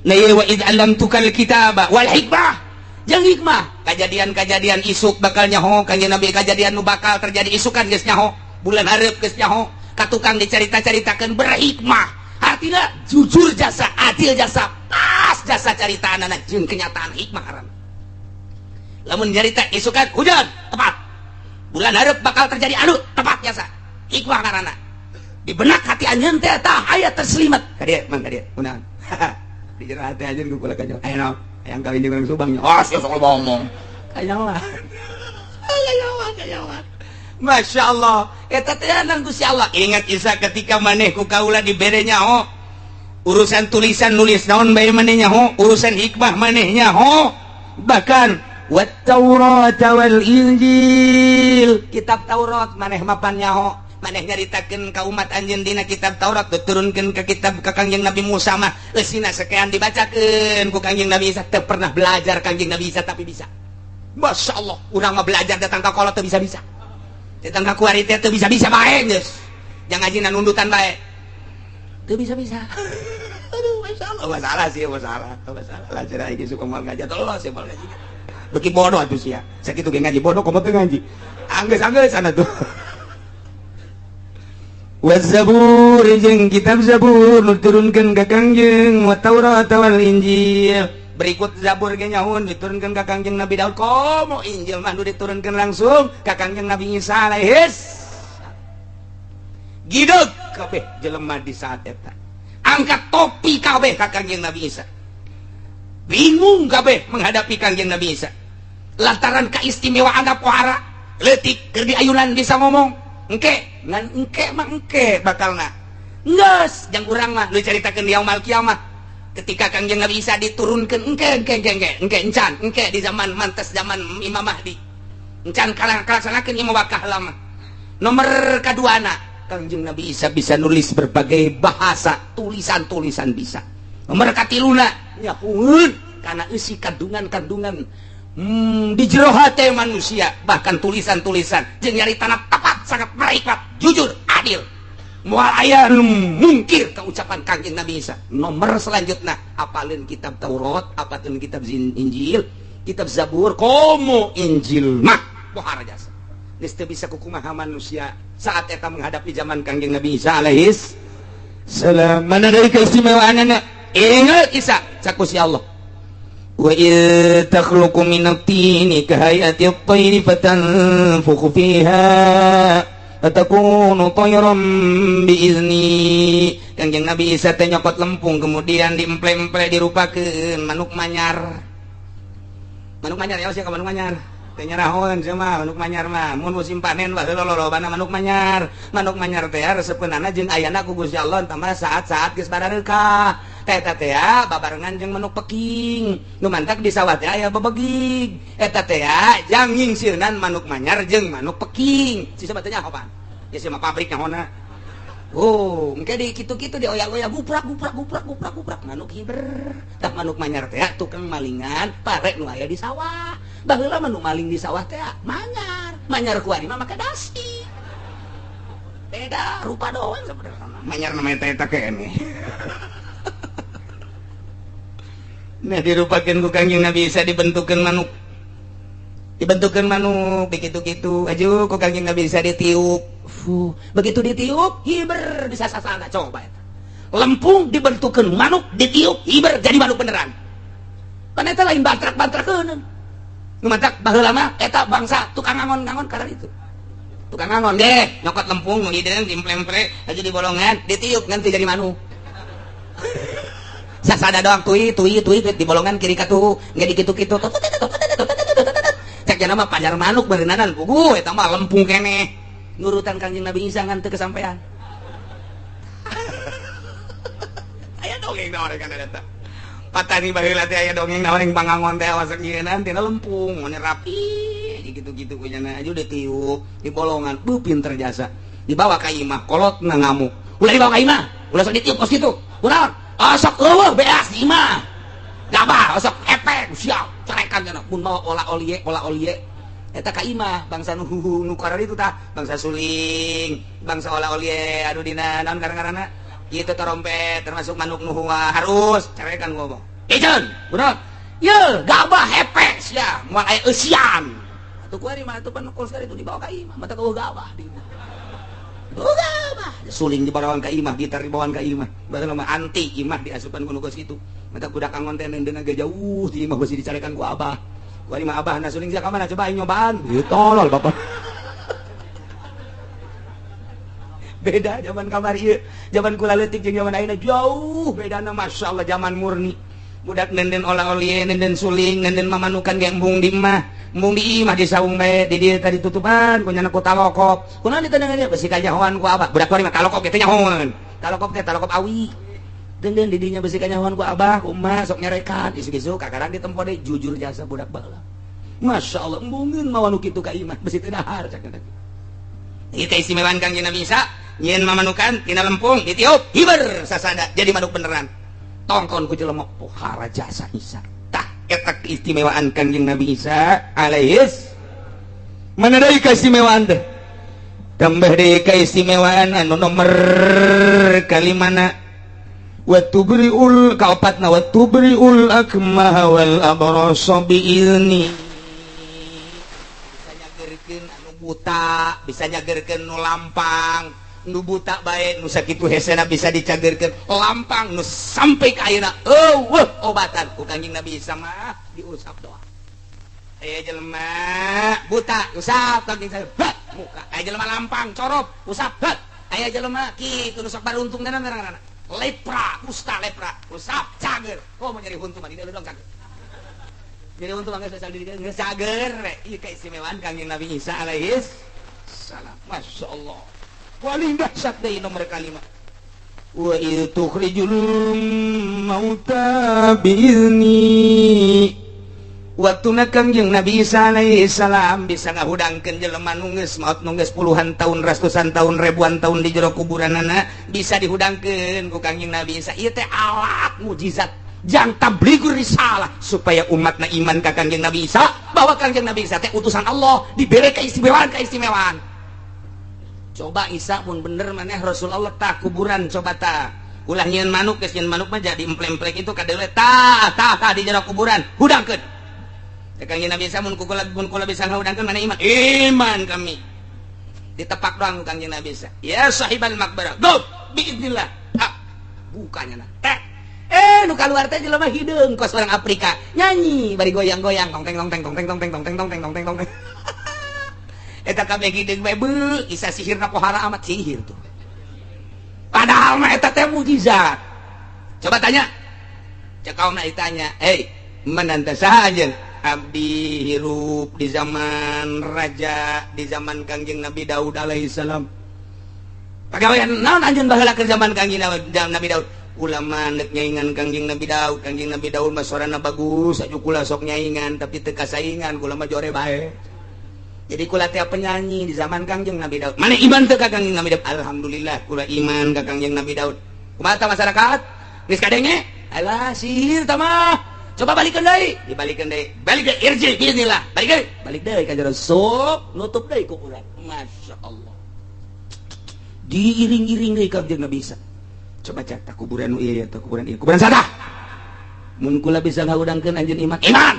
Nah ieu wa iz 'allamtukal kitaba wal hikmah. Jeung hikmah, kajadian-kajadian isuk bakal nyaho Kangjeng Nabi, kajadian nu bakal terjadi isukan geus nyaho. Bulan hareup geus nyaho, ka tukang dicarita-caritakeun berhikmah. Artinya jujur jasa, adil jasa, pas jasa caritaan anak jeung kenyataan hikmah haram. Lamun nyarita isukan hujan, tepat. Bulan hareup bakal terjadi anu, tepat jasa. Hikmah ngaranna. Di benak hati anjeun teh tah aya terselimat. Ka dieu, mang ka dieu, kunaon? Di jero hati anjeun ku kula kanyo. Aya naon? Hayang kawin jeung urang Subang nya. Oh, sia sok ngomong. Kanyawan. Kanyawan, kanyawan. Masya Allah, eta teh nang Gusti Allah. Ingat Isa ketika maneh ku kaula dibere nyaho urusan tulisan nulis naon bae maneh nyaho, urusan hikmah maneh nyaho, bahkan wat Taurat wal Injil, kitab Taurat maneh mapan nyaho, maneh nyaritakeun ka umat anjeun dina kitab Taurat diturunkeun ke kitab ka Kangjeng Nabi Musa mah eusina sakean dibacakeun ku Kangjeng Nabi Isa. Teu pernah belajar Kangjeng Nabi Isa tapi bisa. Masya Allah, urang mah belajar datang ka kolot teu bisa-bisa. Datang ka kuari teh teu bisa-bisa bae geus. Jangan ngajina nundutan bae. Teu bisa-bisa. Aduh, masalah, masalah sih, masalah. Masalah lah cenah iki suka moal ngaji atuh sih moal ngaji. Beki bodoh atuh sia. Sakitu ge ngaji bodoh komo teu ngaji. Anggeus-anggeus sana tuh. Waz-Zabur jeung kitab Zabur nu diturunkeun ka Kangjeng, wa Taurat wal Injil. Berikut Zabur ge nyaun diturunkeun ka Kangjeng Nabi Daud, komo Injil mah nu diturunkeun langsung ka Kangjeng Nabi Isa alaihis. Gideg kabeh jelema di saat eta. Angkat topi kabeh ka Kangjeng Nabi Isa. Bingung kabeh menghadapi Kangjeng Nabi Isa. Lantaran keistimewaan pohara leutik keur diayunan bisa ngomong. Engke ngan engke mah engke bakalna. Geus jang urang mah nu caritakeun di yaumul kiamah. Ketika Kangjeng Nabi Isa diturunkan engke engke engke engke engke encan engke di zaman mantes zaman Imam Mahdi. Encan kalaksanakeun imam wakah lama. Nomor kaduana Kangjeng Nabi Isa bisa nulis berbagai bahasa, tulisan-tulisan bisa. Nomor katiluna nyahueun kana eusi kandungan-kandungan di jero hate manusia, bahkan tulisan-tulisan jeung nyaritana tepat, sangat berikat, jujur, adil. Moal aya nu mungkir ke ucapan Kangjeng Nabi Isa. Nomor selanjutnya apalin kitab Taurat, apalin kitab Injil, kitab Zabur, komo Injil mah pohara jasa. Geus teu bisa kukumaha manusia saat eta menghadapi zaman Kangjeng Nabi Isa alaihis salam. Mana dari keistimewaanana? Ingat Isa cak Gusti Allah. Wa idh takhluqu minat tini kahayati at-tayri fatanfukhu fiha fatakunu tayran biizni. Kangjeng Nabi Isa teh nyokot lempung kemudian diemple-emple dirupakeun manuk manyar. Manuk manyar ya sia ka manuk manyar. Teh nyarahoan sia mah manuk manyar mah mun musim panen baheula lolobana manuk manyar. Manuk manyar teh resepeunana jeung ayana ku Gusti Allah tambah saat-saat geus barareukah. Eta teh babarengan jeung manuk peking. Nu mantak di sawah teh aya bebegig. Eta teh jang nyingsieunan manuk manyar jeung manuk peking. Si sobat teh nyaho pan. Ya sia mah pabrik nyahona. Oh, engke di kitu-kitu dioyak-oyak guprak guprak guprak guprak guprak manuk hiber. Tah manuk manyar teh tukang malingan pare nu aya di sawah. Baheula mah nu maling di sawah teh manyar. Manyar ku ari mah make dasi. Beda rupa doang sebenarnya. Manyar namanya teh eta keneh. Nah dirupakeun ku Kangjeng Nabi Isa dibentukeun manuk. Dibentukeun manuk begitu-gitu. Aju ku Kangjeng Nabi Isa ditiup. Fuh, begitu ditiup hiber bisa sasana coba eta. Lempung dibentukeun manuk ditiup hiber jadi manuk beneran. Pan eta lain bantrak-bantrakeun. Nu mantak baheula mah eta bangsa tukang ngangon-ngangon karena itu. Tukang ngangon deh, nyokot lempung nu hideung dimplempre aja di bolongan, ditiup nanti jadi manuk. Sasada doang tui tui tui di bolongan kiri katuhu, nggak dikitu-kitu. Cek jana mah pajar manuk beureunanan puguh eta mah lempung keneh. Nurutan Kangjeng Nabi Isa ngan teu kesampean. Aya dongeng naon kan eta. Patani baheula teh aya dongeng naon yang pangangon teh awas nyieunaan tina lempung, mun rapi gitu-gitu kunyana aja udah tiup di bolongan, bu pinter jasa. Dibawa ka imah, kolot na ngamuk. Ulah dibawa ka imah, ulah sok ditiup kos kitu. Kunaon? Osok eueuh beas di imah. Gabah osok epek siap carekan cenah mun mawa olah olie olah olie. Eta ka imah bangsa nu nu itu tah, bangsa suling, bangsa olah olie aduh dina naon karang-karana. Ieu teh trompet termasuk manuk nu harus carekan ngomong. Ijeun, bener. Ye, gabah hepek sia, moal aya eusian. Atuh kuari mah atuh pan kos itu dibawa ka imah, mata eueuh gabah di imah. Eueuh gabah, suling dibawaan ka imah, gitar dibawaan ka imah. Baheula mah anti imah diasupan ku nu kos kitu. Mata budak angon teh nendena ge jauh di imah beusi dicarekan ku abah. Kuari mah abah na suling sia ka mana coba aing nyobaan. Ieu tolol bapak. Beda zaman kamari ieu, zaman kula leutik jeung zaman ayeuna jauh bedana masyaallah zaman murni. Budak nenden olah olie, nenden suling, nenden mamanukan ge embung di imah. Embung di imah di saung bae di dieu tadi tutupan ku nyana ku talokop. Kunaon ditendengan ieu besi kanyahoan ku abah. Budak kuari mah talokop ge teh nyahoan. Talokop teh talokop awi. Denden di dinya besi kanyahoan ku abah, ku emak sok nyarekan isuk-isuk kakarang ditempo deui jujur jasa budak baheula. Masyaallah embungeun mawa nu kitu ka imah besi teu dahar cak teh. Ieu keistimewaan Kangjeng Nabi Isa, nyieun mamanukan tina lempung ditiup hiber sasada jadi manuk beneran. Tongkon ku jelema pohara jasa Isa. Tah eta keistimewaan Kangjeng Nabi Isa alaihis. Mana deui keistimewaan teh? Tambah deui keistimewaan anu nomor kalimana. Wa tubriul kaopatna wa tubriul akmah wal abrasa biizni. Bisa nyagerkeun anu buta, bisa nyagerkeun nu lampang. Nu buta bae nu sakitu hesena bisa dicagerkeun, lampang nu sampai ka ayeuna eueuh obatan ku Kangjeng Nabi Isa mah diusap doa. Aya jelema buta usap Kangjeng saya muka. Aya jelema lampang corop usap. Aya jelema kitu nu sok baruntung tenan ngaranna. Lepra, kusta lepra, usap cager. Oh mau nyeri huntu mah di dong cager. Nyeri huntu mah geus geus cager. Ieu keistimewaan Kangjeng Nabi Isa alaihis salam. Masyaallah. Paling dahsyat deui nomor kalima. Wa id tukhrijul mauta biizni. Waktuna Kangjeng Nabi Isa alaihi salam bisa ngahudangkeun jelema nu geus maot nu geus puluhan tahun, ratusan tahun, ribuan tahun di jero kuburanana bisa dihudangkeun ku Kangjeng Nabi Isa. Ieu teh alat mujizat jang tablighur risalah supaya umatna iman ka Kangjeng Nabi Isa bahwa Kangjeng Nabi Isa teh utusan Allah, dibere keistimewaan-keistimewaan. Coba Isa pun bener maneh Rasul Allah tah kuburan coba tah ulah nyieun manuk geus nyieun manuk mah jadi emplem-emplek itu kadeule tah tah tah di jero kuburan hudangkeun. Teh Kangjeng Nabi Isa mun kula bisa ngahudangkeun maneh iman? Iman kami. Ditepak doang ku Kangjeng Nabi Isa. Ya sahibal maqbarah, go biiznillah. Ah, bukanya nah. Teh. Nu kaluar teh jelema hideung kos orang Afrika. Nyanyi bari goyang-goyang tong teng tong teng tong teng tong teng tong teng tong teng tong teng tong teng. Eta kabeh hideung bae beuh, Isa sihirna pohara amat sihir tuh. Padahal mah eta teh mukjizat. Coba tanya. Cek kaumna ditanya, "Hei, mananta saha anjeun?" Abdi hirup di zaman raja, di zaman Kangjeng Nabi Daud alaihi salam. Pagawean naon anjeun baheula ke zaman Kangjeng Nabi Daud? Ulama nek nyaingan Kangjeng Nabi Daud, Kangjeng Nabi Daud mah sorana bagus, aju kula sok nyaingan tapi teu kasaingan, kula mah jore bae. Jadi kula teh penyanyi di zaman Kangjeng Nabi Daud. Mana iman teu ka Kangjeng Nabi Daud? Alhamdulillah kula iman ka Kangjeng Nabi Daud. Kumaha masyarakat? Geus kadenge? Alah sihir tah mah. Coba balikeun deui, dibalikeun deui. Balik deui, irji biiznillah. Balik deui. Balik deui ka jero sok, nutup deui ku urang. Masya Allah. Diiring-iring deui Kangjeng Nabi Isa. Coba cek tak kuburan nu ieu tah kuburan ieu. Kuburan sada. Mun kula bisa ngahudangkeun anjeun iman. Iman.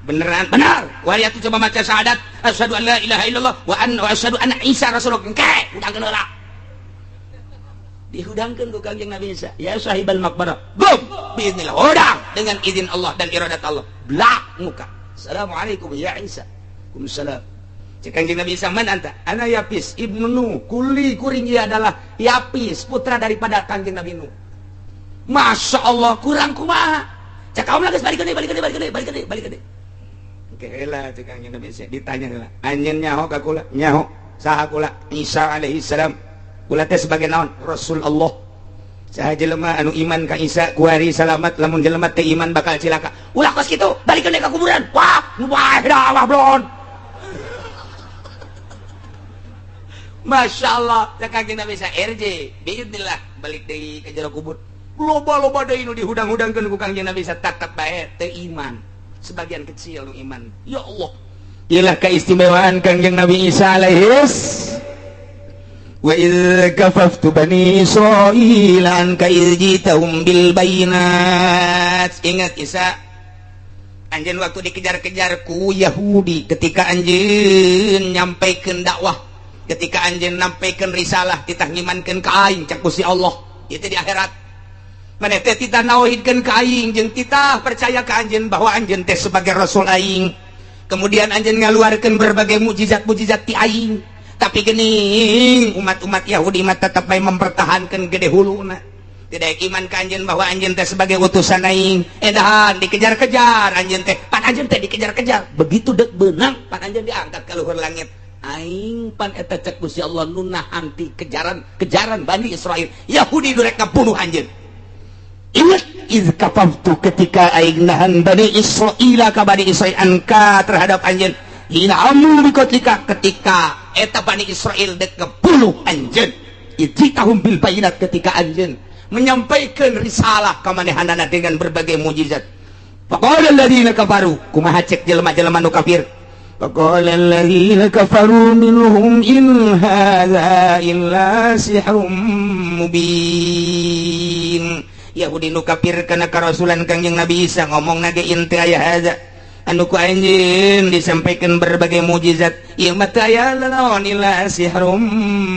Beneran benar. Wali atuh coba maca syahadat asyhadu an la ilaha illallah wa anna wa asyhadu anna Isa rasulullah. Engke hudangkeun heula. Dihudangkeun ku Kangjeng Nabi Isa. Ya sahibal maqbarah. Gum biiznillah. Hudang dengan izin Allah dan iradat Allah. Blak muka. Assalamualaikum ya Isa. Waalaikumsalam. Cek Kanjeng Nabi Isa, "Man anta?" "Ana Yapis ibnu Nuh." Kuli kuring ieu adalah Yapis, putra daripada Kanjeng Nabi Nuh. Masya Allah, kurang kumaha? Cek kaum geus balik deui, balik deui, balik deui, balik deui, balik deui. Oke lah, cek Kanjeng Nabi Isa ditanya lah. "Anjeun nyaho ka kula?" "Nyaho." "Saha kula?" "Isa alaihi salam." "Kula teh sebagai naon?" "Rasul Allah." "Saha jelema anu iman ka Isa kuari salamat, lamun jelema teu iman bakal cilaka." Ulah kos kitu, balik deui ka kuburan. Wah, wah, dah wah blon. Masya Allah, cek Kanjeng Nabi Isa, "RJ, biidnillah balik deui ke jero kubur." Loba-loba deui nu dihudang-hudangkeun ku Kanjeng Nabi Isa, tetep bae teu iman. Sebagian kecil nu iman. Ya Allah. Iyalah keistimewaan Kanjeng Nabi Isa alaihis. "Wa idz kafaftu bani Israil anka idz jitahum bil bayinat." Ingat Isa, anjeun waktu dikejar-kejar ku Yahudi ketika anjeun nyampaikeun dakwah, ketika anjeun nampaikan risalah, titah ngimankeun ka aing, cak Gusti Allah itu di akhirat, maneh teh titah nauhidkeun ka aing jeung titah percaya ka anjeun bahwa anjeun teh sebagai rasul aing. Kemudian anjeun ngaluarkeun berbagai mukjizat-mukjizat ti aing, tapi geuning umat-umat Yahudi mah tetep bae mempertahankan gede huluna, tidak iman ka anjeun bahwa anjeun teh sebagai utusan aing. Edahan dikejar-kejar anjeun teh, pan anjeun teh dikejar-kejar, begitu dek beunang pan anjeun diangkat ke luhur langit. Aing pan eta, cek Gusti Allah, nu nahan ti kejaran kejaran Bani Israel Yahudi nu rek ngabunuh anjeun. Ingat, "iz kafaftu", ketika aing nahan, "bani Israil", ka Bani Israil, "anka", terhadap anjeun, "hina hammu biqatlika", ketika eta Bani Israel dek ngebunuh anjeun, "ijitahum bil bayinat", ketika anjeun menyampaikan risalah ka manehanana dengan berbagai mukjizat. "Faqala alladziina kafaru", kumaha cek jelema-jelema nu kafir? "Faqala alladziina kafaru minhum in hadza illa sihrum mubin." Yahudi nu kafir kana karasulan Kangjeng Nabi Isa ngomong nage, "In teu aya hadza anu ku anjeun disampaikan berbagai mukjizat ieu mah teu aya naon, illa sihrum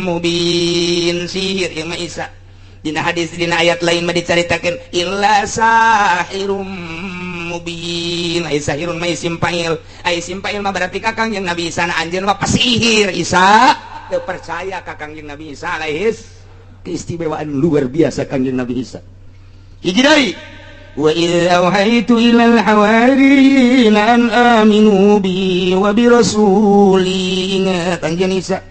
mubin", sihir ieu mah Isa. Dina hadis, dina ayat lain mah dicaritakeun "illa sahirum mubin". Ai sahirun mah isim fa'il, ai isim fa'il mah berarti ka Kangjeng Nabi Isa na anjeun mah pasihir. Isa teu percaya ka Kangjeng Nabi Isa alaihis. Keistimewaan luar biasa Kangjeng Nabi Isa. Hiji deui, "Wa idz auhaitu ilal hawariyin an aminu bi wa bi rasuli." Ingat anjeun Isa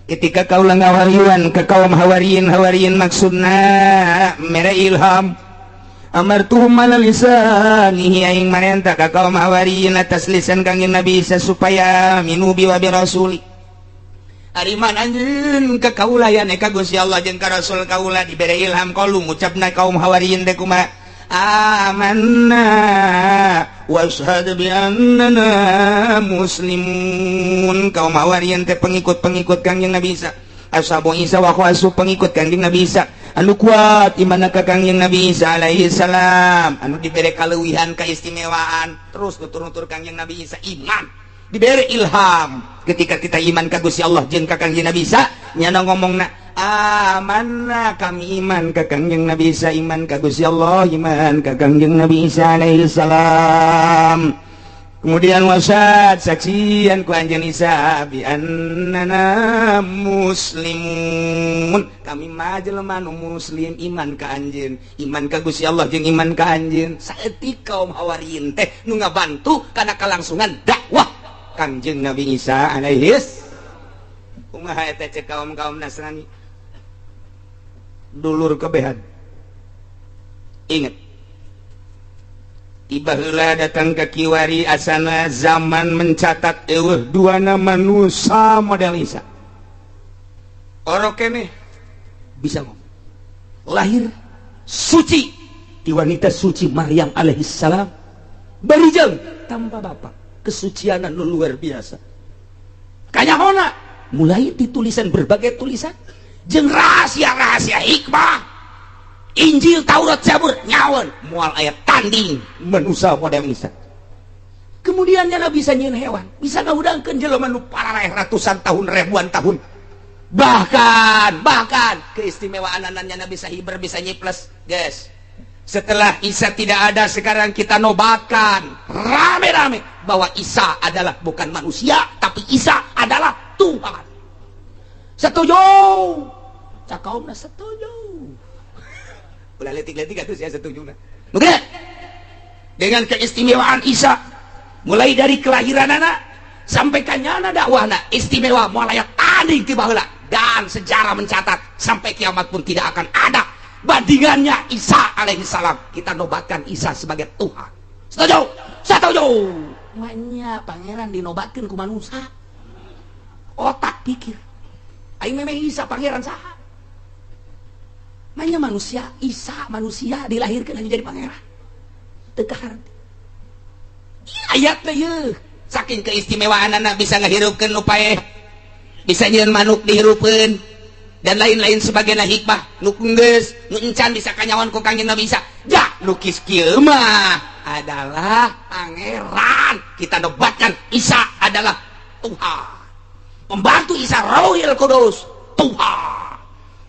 ketika kaula ngawahyuan ke kaum hawariyin. Hawariyin maksudna mere ilham. "Amartuhum ala lisanihi", aing marenta ka kaum hawariyin atas lisan Kangjeng Nabi Isa supaya "aminu bi wa bi rasuli". Ari iman anjeun ka kaula ya ka Gusti Allah jeung ka Rasul kaula, dibere ilham. "Qalu", ngucapna kaum hawariyin teh kumaha? "Amanna washhad bi annana muslimun." Kaum hawariyin teh pengikut-pengikut Kangjeng Nabi Isa, ashabu Isa wa khawasu, pengikut Kangjeng Nabi Isa anu kuat iman ka Kangjeng Nabi Isa alaihi salam, anu dibere kaleuwihan keistimewaan terus nutur-nutur Kangjeng Nabi Isa iman, dibere ilham ketika kita iman ka Gusti Allah jeung ka Kangjeng Nabi Isa, nyana ngomongna "amanna", kami iman ka Kangjeng Nabi Isa, iman ka Gusti Allah, iman ka Kangjeng Nabi Isa alaihi salam. Kemudian "washhad", saksian ku anjeun Isa, "bi annana muslimun", kami mah jelema nu muslim, iman ka anjeun, iman ka Gusti Allah jeung iman ka anjeun. Saeutik kaum hawariyin teh nu ngabantu kana kalangsungan dakwah Kangjeng Nabi Isa alaihis. Kumaha eta cek kaum-kaum Nasrani, dulur kebehan? Ingat, tiba heula datang ke kiwari asana zaman mencatat eueuh dua nama manusia model Isa. Orok keneh bisa ngomong, lahir suci di wanita suci Maryam alaihissalam, barijeng tanpa bapak, kesucian anu luar biasa. Kanyahona mulai ditulisan berbagai tulisan jeung rahasia-rahasia hikmah Injil, Taurat, Zabur, nyawan moal aya tanding manusia model Isa. Kemudian nyana bisa nyieun hewan, bisa ngahudangkeun jelema nu pararaeh ratusan tahun, ribuan tahun. Bahkan bahkan keistimewaan nyana bisa hiber, bisa nyiples, guys. Setelah Isa tidak ada, sekarang kita nobatkan rame-rame. bahwa Isa adalah bukan manusia, tapi Isa adalah Tuhan. Setuju? Cak kaumna setuju. Ulah letik-letik atuh, saya setuju. Mungkin dengan keistimewaan Isa mulai dari kelahiran anak sampai kanyana dakwahna istimewa, mulai tanding ti baheula, dan sejarah mencatat sampai kiamat pun tidak akan ada bandingannya Isa alaihi salam. Kita nobatkan Isa sebagai Tuhan. Setuju? Setuju. Makanya pangeran dinobatkan ku manusia, otak pikir aing memang Isa pangeran saha. Makanya manusia, Isa manusia dilahirkan hanya jadi pangeran, teu kaharti ayatnya ye. Saking keistimewaan anak bisa ngahirupkeun nu paeh, bisa nyieun manuk dihirupkeun, dan lain-lain sebagainya, hikmah nu geus nu encan bisa kanyawan ku Kangjeng Nabi Isa. Ja lukis kieu mah adalah pangeran. Kita nobatkan Isa adalah Tuhan. Pembantu Isa Rohil Kudus, Tuhan.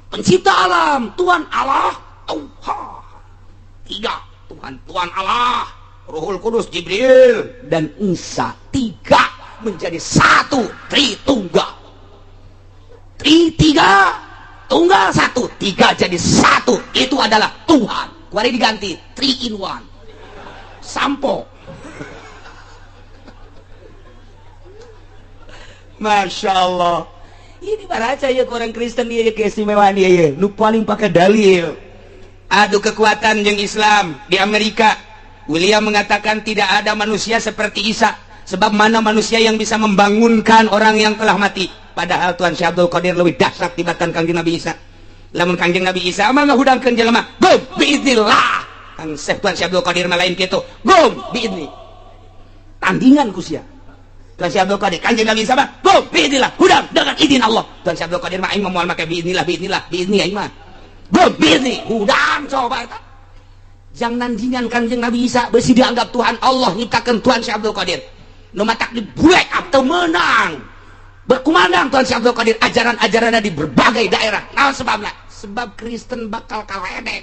Pencipta alam, Tuhan Allah, Tuhan. Tiga Tuhan, Tuhan Allah, Ruhul Kudus Jibril, dan Isa, tiga menjadi satu, Tritunggal. Tri tiga, tunggal satu, tiga jadi satu, itu adalah Tuhan. Kuari diganti three in one sampo. Masya Allah, ini baca ya orang Kristen dia keistimewaan dia ya nu paling pakai dalil adu kekuatan yang Islam di Amerika. William mengatakan tidak ada manusia seperti Isa, sebab mana manusia yang bisa membangunkan orang yang telah mati? Padahal Tuhan Syekh Abdul Qadir lebih dahsyat tibatan Kangjeng Nabi Isa. Lamun Kangjeng Nabi Isa mah ngahudangkeun jelema, gum biiznillah. Kang Syekh Tuhan Syekh Abdul Qadir mah lain kitu, gum biizni. Tandingan ku sia. Tuhan Syekh Abdul Qadir, Kangjeng Nabi Isa mah gum biiznillah, hudang dengan izin Allah. Tuhan Syekh Abdul Qadir mah aing mah moal make biiznillah, biiznillah, biizni aing mah. Gum biizni, hudang coba eta. Jang nandingan Kangjeng Nabi Isa besi dianggap Tuhan Allah nyiptakeun Tuhan Syekh Abdul Qadir. Nu matak di break up teu meunang. Berkumandang Tuhan Syekh Abdul Qadir ajaran-ajarannya di berbagai daerah. Nah, sebabnya sebab Kristen bakal kaledek.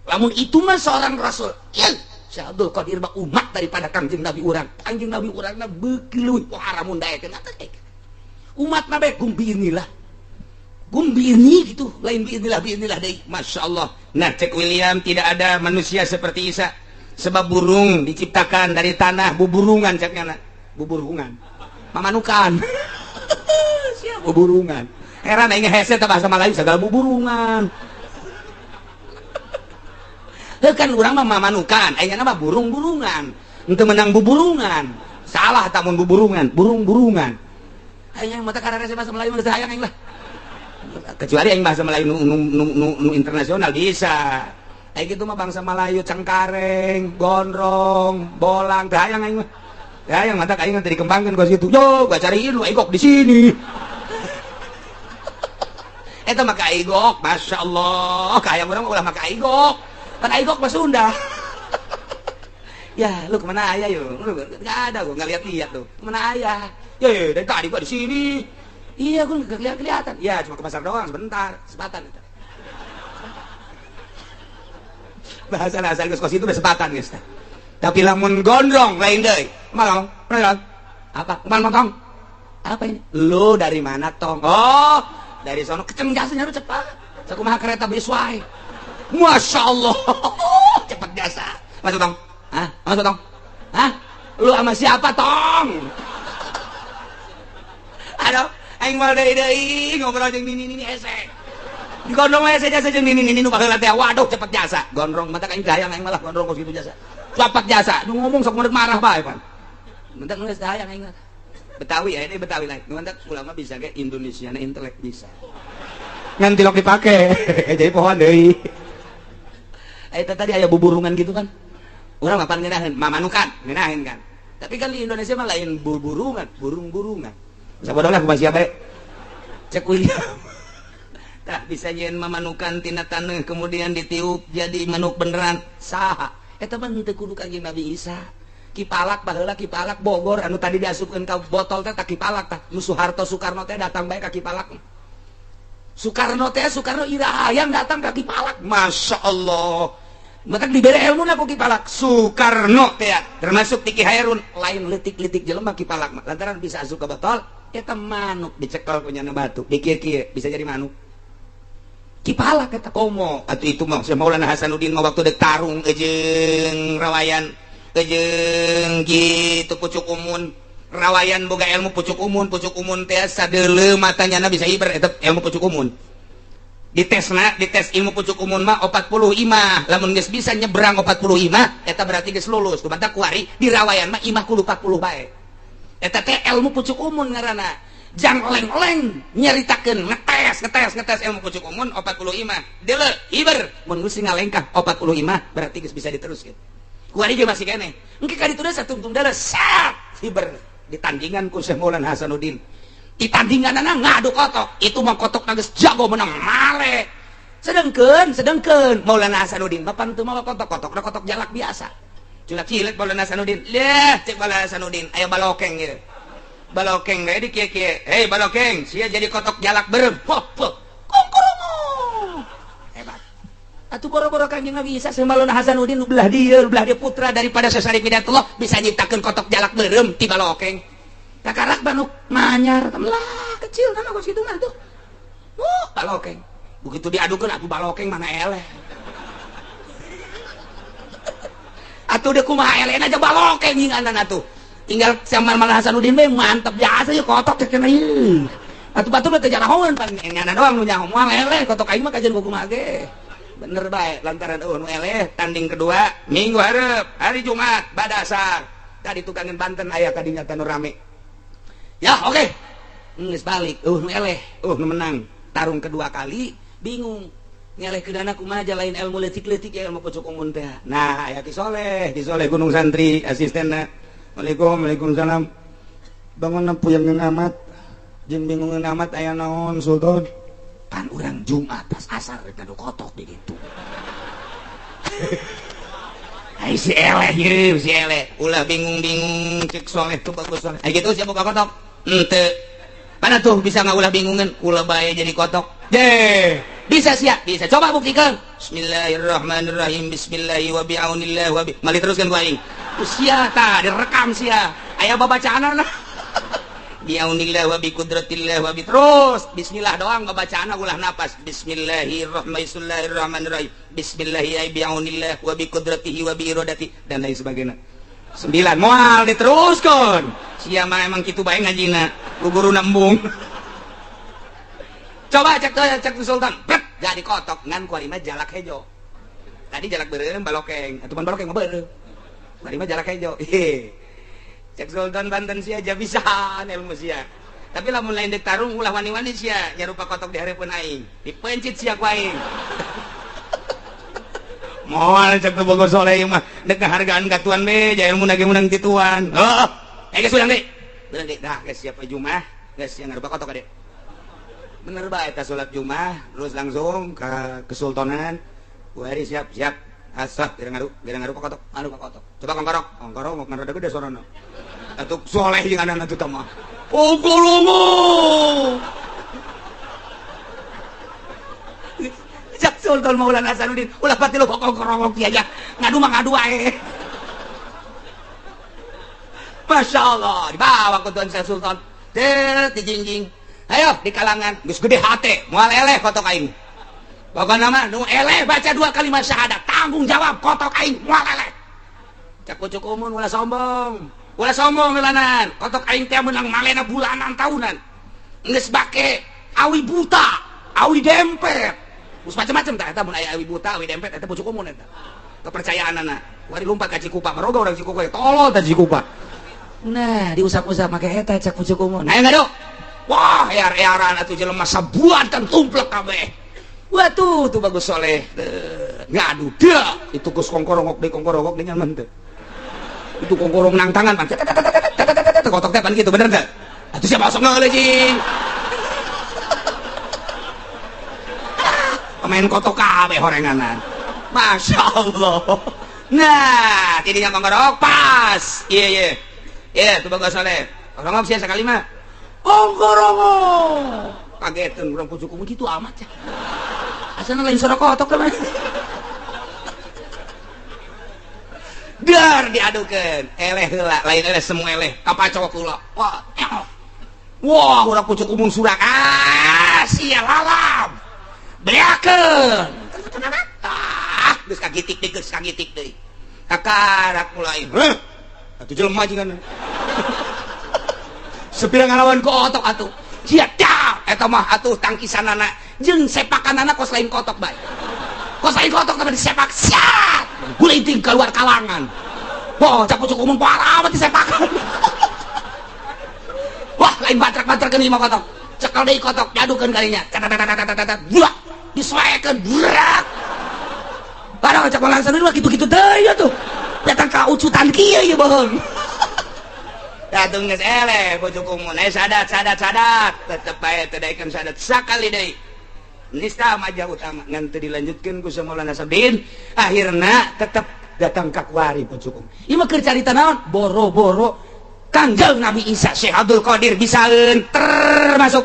Lamun itu mah seorang rasul. Ya, Syekh Abdul Qadir mah umat daripada Kangjeng Nabi urang. Kangjeng Nabi urangna beuki leuwih pohara mun daekeun. Umat nabe gum biinilah. Gum biini gitu, lain biinilah, biinilah deui. Masya Allah. Nah, cek William tidak ada manusia seperti Isa. Sebab burung diciptakan dari tanah, buburungan ceknya, buburungan. Mamanukan. Siap buburungan. Heran aing hese teh bahasa Melayu segala buburungan. Heuh kan urang mah mamanukan, aing mah burung-burungan. Henteu menang buburungan. Salah tamun buburungan, burung-burungan. Aing mata karena bahasa Melayu mah hayang aing lah. Kecuali aing bahasa Melayu nu, nu, nu, nu, nu internasional bisa. Aing gitu mah bangsa Melayu cengkareng, gondrong, bolang, teu hayang aing mah. Ya yang mata aing nanti dikembangkan ke situ. Yo, gua cariin lu aigok di sini. Eta mah aigok, Masya Allah. Kayak orang ulah maka aigok. Kan aigok mah Sunda. Ya, lu kemana ayah yo? Lu nggak ada, gua nggak lihat-lihat tuh. Kemana ayah? Ya, ya, dari tadi gua di sini. Iya, gua nggak kelihatan. Ya, cuma ke pasar doang sebentar, sepatan. Bahasa asal geus kos itu udah sepatan geus. Tapi lamun gondrong lain deui. Malong, malong. Apa? Kemana tong? Apa ini? Lu dari mana tong? Oh, dari sono keceng jasanya lu cepat. Sakumaha kereta beswai. Masya Allah, cepat jasa. Masuk tong? Hah? Masuk tong? Hah? Lu sama siapa tong? Aduh, aing mal deui deui ngobrol jeung nini nini hese. Di gondrong mah hese jasa jeung nini nini nu baheula teh. Waduh, cepet jasa. Gondrong mata aing hayang aing malah gondrong kos kitu jasa. Cepat jasa. Nu ngomong sok menurut marah bae pan. Mentak geus hayang aing mah. Betawi ya, ini Betawi lain. Mentak ulama bisa ge Indonesia na intelek bisa. Ngan tilok dipake. Jadi pohon deui. Eta tadi aya buburungan gitu kan. Urang mah pan ngeunaheun, mamanukan, ngeunaheun kan. Tapi kan di Indonesia mah lain burungan, burung-burungan. Sabodoh lah kumaha sia bae. Cek William. Tak bisa nyeun mamanukan tina taneuh kemudian ditiup jadi manuk beneran. Saha? Eta mah henteu kudu Kangjeng Nabi Isa. Ki Palak baheula, Ki Palak Bogor anu tadi diasupkeun ka botol teh, tah Ki Palak tah. Nu Soeharto Soekarno teh datang bae ka Ki Palak. Soekarno teh, Soekarno iraha yang datang ka Ki Palak. Masya Allah. Maka dibere ilmu ku Ki Palak Soekarno teh termasuk Tiki Hairun lain letik-letik jelema Ki Palak mah lantaran bisa asup ke botol eta manuk dicekel punya batu dikieu-kieu bisa jadi manuk. Ki Palak eta komo atuh itu mah Syekh Maulana Hasanuddin mah waktu dek tarung jeung rawayan jeung kitu pucuk umun rawayan boga ilmu pucuk umun teh sadeuleu matanya bisa hiber eta ilmu pucuk umun. Ditesna dites ilmu pucuk umun mah 40 imah lamun geus bisa nyebrang 40 imah eta berarti geus lulus. Kumaha kuari di rawayan mah imah kudu 40 bae. Eta teh ilmu pucuk umun ngaranna. Jang oleng-oleng nyaritakeun ngetes ilmu pucuk umun 40 imah. Deuleu hiber mun geus ngalengkah 40 imah berarti geus bisa diteruskeun. Kuari ge masih keneh. Engke ka ditu satungtung deuleu sat hiber ditandingan ku Syekh Maulana Hasanuddin. Ditandingan ngadu kotok itu mah kotok geus jago menang male sedengkeun Maulana Hasanuddin papan teu mawa kotok kotok kotok jalak biasa culak cilik Maulana Hasanuddin leh cek Maulana Hasanuddin aya balokeng ieu balokeng we di kieu-kieu hei balokeng sia jadi kotok jalak beureum pop pop kongkorongo hebat atuh boro-boro Kanjeng Nabi bisa Syekh Maulana Hasanuddin nu belah dieu putra daripada Syekh Syarif Hidayatullah bisa nyiptakeun kotok jalak beureum ti balokeng. Kakarak banuk manyar lah kecil kan kos kitu mah tuh. Balokeng. Begitu diadukeun atuh balokeng mana eleh. Atuh deuk kumaha elehna aja balokeng nyinganan atuh. Tinggal sama Maulana Hasanuddin we mantep biasa ye kotok teh kena ieu. Atuh batur teh jarahoeun pan nyana doang nu nyaho moal eleh kotok aing mah kajian kumaha ge. Bener bae lantaran eueuh nu eleh tanding kedua minggu hareup hari Jumat badasar. Tadi tukangan Banten aya kadinya tanu rame. Ya oke, okay. Geus balik, nu eleh, nu menang. Tarung kedua kali, bingung. Ngeleh kedana kumaha lain ilmu leutik-leutik ya ilmu pucuk umun teh. Nah, aya Ki Soleh Gunung Santri asistenna. Waalaikumsalam, waalaikumsalam. Bangun puyeng amat, jeung bingungeun amat aya naon Sultan. Pan urang Jumat pas asar rek ngadu kotok di ditu. Ai si eleh ieu, si eleh. Ulah bingung-bingung cek Soleh tuh bagus Soleh. Ai kitu sia boga kotok. Ente mana tuh bisa nggak ulah bingungan ulah bae jadi kotok deh bisa siap bisa coba buktikan bismillahirrahmanirrahim bismillahi wa bi'aunillah wa bi mali teruskan ku aing sia tah direkam sia aya babacaan nah bi'aunillah wa bi qudratillah wa bi terus bismillah doang babacaan ulah napas bismillahirrahmanirrahim bismillahi bi'aunillah wa bi qudratihi wa bi iradati dan lain sebagainya. 9 moal diteruskan sia mah emang kitu bae ngajina ku guru nembung. Coba cek cek Sultan brek jadi kotok ngan ku mah jalak hejo tadi jalak beureum balokeng atuh pan balokeng mah beureum kuari mah jalak hejo. Cek Sultan Banten sia aja bisaan ilmu sia tapi lamun lain dek tarung ulah wani-wani sia nyarupa kotok di hareupeun aing dipencit sia ku aing. Moal cek teu bogo soleh ieu mah dek ngahargaan ka tuan be ja ilmu ge meunang ti tuan. Oh, geus urang deui. Bener deui. Dah geus siap Jumat, geus sia ngarupa kotok ka. Bener bae eta salat Jumat terus langsung ka kesultanan. Kuari siap siap. Asah geura ngarupa kotok, ngarupa kotok. Coba kongkorok, kongkorok ngan rada gede sorana. Atuh soleh jeung anak atuh mah. Oh golongo. Sultan Maulana Hasanuddin ulah pati lo kongkorongok aja ngadu mah ngadu ae. Masya Allah dibawa ke Tuan Syekh Sultan det dijingjing ayo di kalangan geus gede hate moal eleh kotok aing pokona mah nu eleh baca 2 kalimat syahadat tanggung jawab kotok aing moal eleh. Cak pucuk umun ulah sombong melanan kotok aing teh menang malena bulanan tahunan geus bake awi buta awi dempet terus macam-macam tak eta mun aya awi buta awi dempet eta pucuk umun eta kepercayaanana wari lompat ka Cikupa maroga urang Cikupa tolol ta Cikupa. Nah diusap-usap make eta cak pucuk umun ayo ngadu wah ear-earan atuh jelema sabuatan tumplek kabeh. Wah tuh bagus soleh ngadu dah itu geus kongkorongok deui kongkorongok deui nyaman teh itu kongkorong nang tangan pan kotok teh pan kitu bener teh atuh siapa sok ngeuleuh cing pemain kotok kabeh horenganan. Masya Allah. Nah tidinya kongkorong pas iya iya iya tuh bagus soleh kongkorong sia sakali mah kongkorong kagetan urang pucuk gitu amat ya asalnya lain suara kotok teman. Dar diadukeun. Eleh heula, lain eleh semua eleh. Kapacok heula. Wah, wah, urang pucuk umum surak. Ah, sia lalap. Beakeun. Ah, geus kagitik deui, geus kagitik deui. Kakarak mulai. Heh. Atuh jelema jeung sepira ngalawan kotok atuh. Sia dah, eta mah atuh tangkisanana jeung sepakanana kos lain kotok bae. Kos lain kotok tapi disepak siat. Gulinting keluar kalangan. Wah, cak pucuk umum parah amat disepakan. Wah, lain batrak-batrakeun ieu mah kotok. Cekel deui kotok, diadukeun kalinya. Tatatatatatat. Buah, disoekeun, burak. Padahal cak malang mah kitu-kitu deui atuh. Datang ka ucutan kieu ieu bohong. Datang geus eleh pucuk umum. Eh sadat sadat sadat, tetep bae teu daekeun sadat sakali deui. Nista majah utama ngan teu dilanjutkeun ku Maulana Sabdin, akhirna tetep datang ka kuari pucuk umum. Ieu mah keur carita naon? Boro-boro Kangjeng Nabi Isa Syekh Abdul Qadir bisaeun termasuk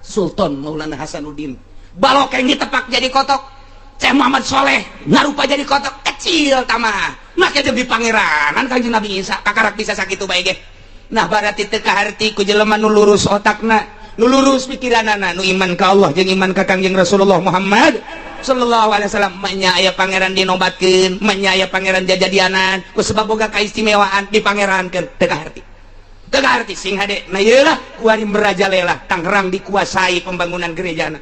Sultan Maulana Hasanuddin. Balokeng ditepak jadi kotok. Syekh Muhammad Soleh ngarupa jadi kotok kecil tamah. Make jeung di pangeranan Kangjeng Nabi Isa kakarak bisa sakitu bae ge. Nah berarti teu kaharti ku jelema nu lurus otakna, nu lurus pikiranana, nu iman ka Allah jeung iman ka Kangjeng Rasulullah Muhammad sallallahu alaihi wasallam. Manya aya pangeran dinobatkeun, manya aya pangeran jajadianan ku sebab boga kaistimewaan dipangerankeun, teu kaharti. Teu kaharti sing hade. Nah ieu lah kuari merajalela Tangerang dikuasai pembangunan gerejana.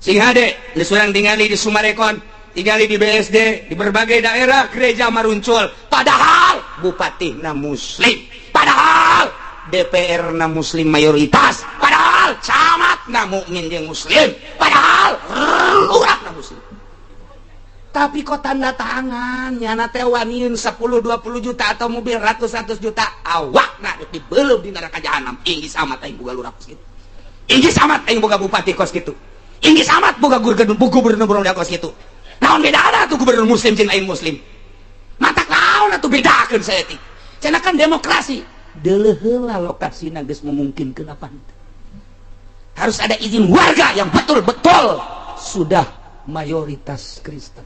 Sing hade geus urang tingali di Sumarekon, tingali di BSD, di berbagai daerah gereja maruncul, padahal bupati na muslim, padahal DPR na muslim mayoritas, padahal camat na mukmin jeung muslim, padahal lurah na muslim. Tapi kok tanda tangan nyana teh waniun 10 20 juta atau mobil ratus-ratus juta, awakna dibelum di neraka jahanam. Inggis amat aing boga lurah kos kitu, inggis amat aing boga bupati kos kitu, inggis amat boga gubernur gubernur kos kitu. Naon bedana tuh gubernur muslim jeung lain muslim? Matak naon atuh bedakeun saeutik? Cenah kan demokrasi. Deuleuh heula lokasina geus memungkinkeun apa henteu. Harus ada izin warga yang betul-betul sudah mayoritas Kristen.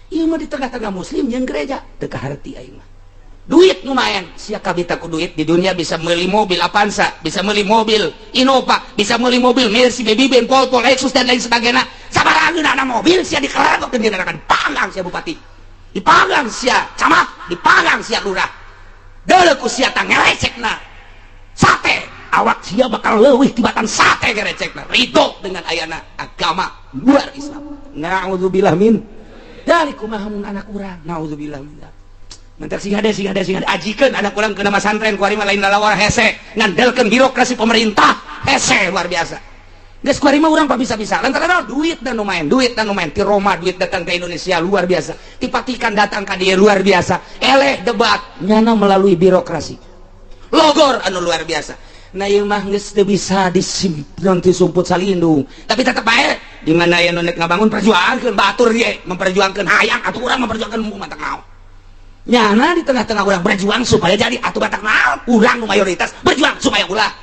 Ieu mah di tengah-tengah muslim yang gereja, teu kaharti aing mah. Duit lumayan, sia kabita ku duit di dunia bisa beli mobil Avanza, bisa beli mobil Innova, bisa beli mobil Mercy, Baby Benz, Volvo, Lexus dan lain sebagainya. Sabaraha mobil sia dikerangkok di neraka, dipanggang sia bupati, dipanggang sia camat, dipanggang sia lurah. Deuleu ku sia tang ngerecekna sate, awak sia bakal leuwih tibatan sate ngerecekna. Ridho dengan ayana agama luar Islam. Na'udzubillah min dzalik. Kumaha mun anak urang? Na'udzubillah min dzalik. Mentak sing hade, sing hade, sing hade, ajikeun anak urang ke nama santren kuari mah lain lalawar hese, ngandelkeun birokrasi pemerintah hese luar biasa. Geus kuari mah urang bisa-bisa lantaran duit dan lumayan, duit dan lumayan. Ti Roma duit datang ke Indonesia luar biasa, ti Vatikan datang ke dia luar biasa. Eleh debat nyana melalui birokrasi logor anu luar biasa. Nah ieu mah geus teu bisa disimpan ti sumput salindung, tapi tetep bae di mana aya nu nek ngabangun perjuangkeun batur ge memperjuangkeun hayang atuh urang memperjuangkan matak naon. Nyana di tengah-tengah urang berjuang supaya jadi atuh batak naon, urang nu mayoritas berjuang supaya ulah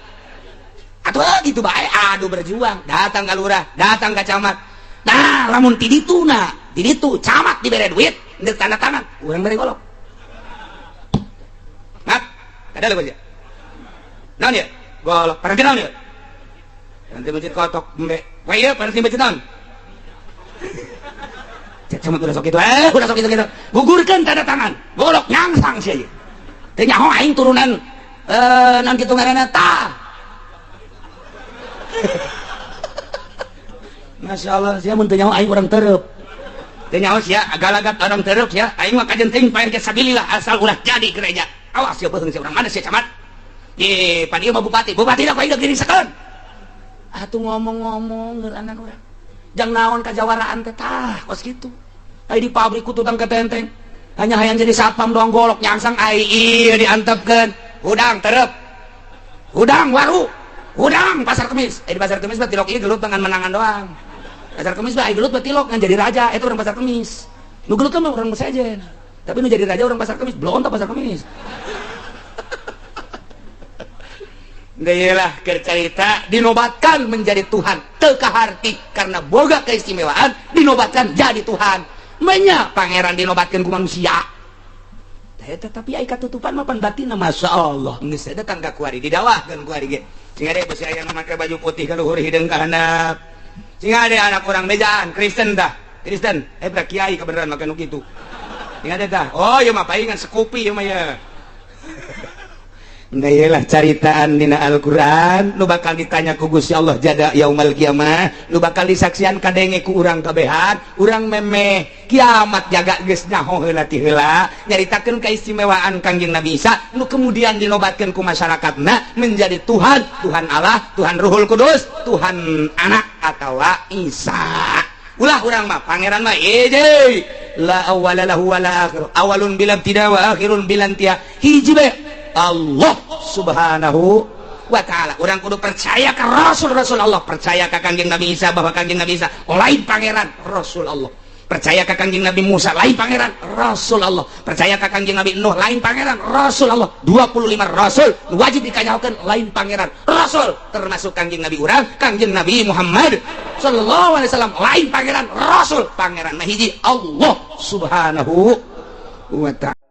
atuh gitu bae. Aduh, berjuang datang ke lurah, datang ke camat. Nah, lamun ti ditu, nah ti ditu camat dibere duit ndek tanda tangan, urang bere golok. Mat kada leuwih naon ya golok paranti naon ya nanti masjid kotok embe. Wah iya, paranti masjid naon. Cek camat udah sok itu, eh udah sok itu gitu, gugurkan tanda tangan golok nyangsang sih aja. Teu nyaho aing turunan eh naon kitu ngaranna tah. Masya Allah, sia mun teu nyaho aing urang tereup. Teu nyaho sia agalagat orang tereup sia. Aing mah kajen teuing pae ge sabilillah asal ulah jadi gereja. Awas sia beuheung sia urang mana sia camat. Ye, pan ieu mah bupati. Bupati lah ku aing geus disekeun. Atuh ngomong-ngomong geuranan urang. Jang naon kajawaraan teh tah kos kitu. Ai di pabrik ku tutang ketenteng. Hanya hayang jadi satpam doang golok nyangsang ai ieu diantepkeun. Hudang tereup. Hudang waru. Hudang pasar kemis. Eh di pasar kemis mah tilok ieu gelut dengan menangan doang. Pasar kemis mah ai gelut mah tilok ngan jadi raja itu orang pasar kemis. Nu gelut mah orang sejen. Tapi nu jadi raja orang pasar kemis, belum tak pasar kemis. Lah cerita dinobatkan menjadi Tuhan teu kaharti karena boga keistimewaan dinobatkan jadi Tuhan. Menya pangeran dinobatkan ku manusia. Eta tapi ai katutupan mah pan batinna, Masya Allah. Geus datang ka kuari, didawahkeun kuari ge. Sing ade besi aya nu make baju putih ka luhur, hideung ka handap. Sing ade anak urang bejaan Kristen dah. Kristen, eh kiai kebenaran make nu kitu. Sing ade tah. Oh, ieu mah palingan sekupi ieu mah ya. Nah, iyalah caritaan dina Al-Quran nu bakal ditanya ku Gusti Allah jada yaumal kiamah, nu bakal disaksian kadenge ku urang kabehan. Urang memeh kiamat jaga geus nyaho heula ti heula nyaritakeun keistimewaan Kangjeng Nabi Isa nu kemudian dinobatkeun ku masyarakatna menjadi Tuhan, Tuhan Allah, Tuhan Ruhul Kudus, Tuhan anak atawa Isa. Ulah, urang mah pangeran mah hiji, la awwala lahu wala akhir, awalun bila ibtida wa akhirun bila intiha, hiji bae, Allah Subhanahu wa Ta'ala. Urang kudu percaya ke Rasul Rasul Allah, percaya ke Kangjeng Nabi Isa bahwa Kangjeng Nabi Isa lain pangeran, Rasul Allah. Percaya ke Kangjeng Nabi Musa, lain pangeran, Rasul Allah. Percaya ke Kangjeng Nabi Nuh, lain pangeran, Rasul Allah. 25 Rasul wajib dikanyahokeun lain pangeran, Rasul, termasuk Kangjeng Nabi urang, Kangjeng Nabi Muhammad sallallahu alaihi wasallam, lain pangeran, Rasul. Pangeran mah hiji, Allah Subhanahu wa Ta'ala.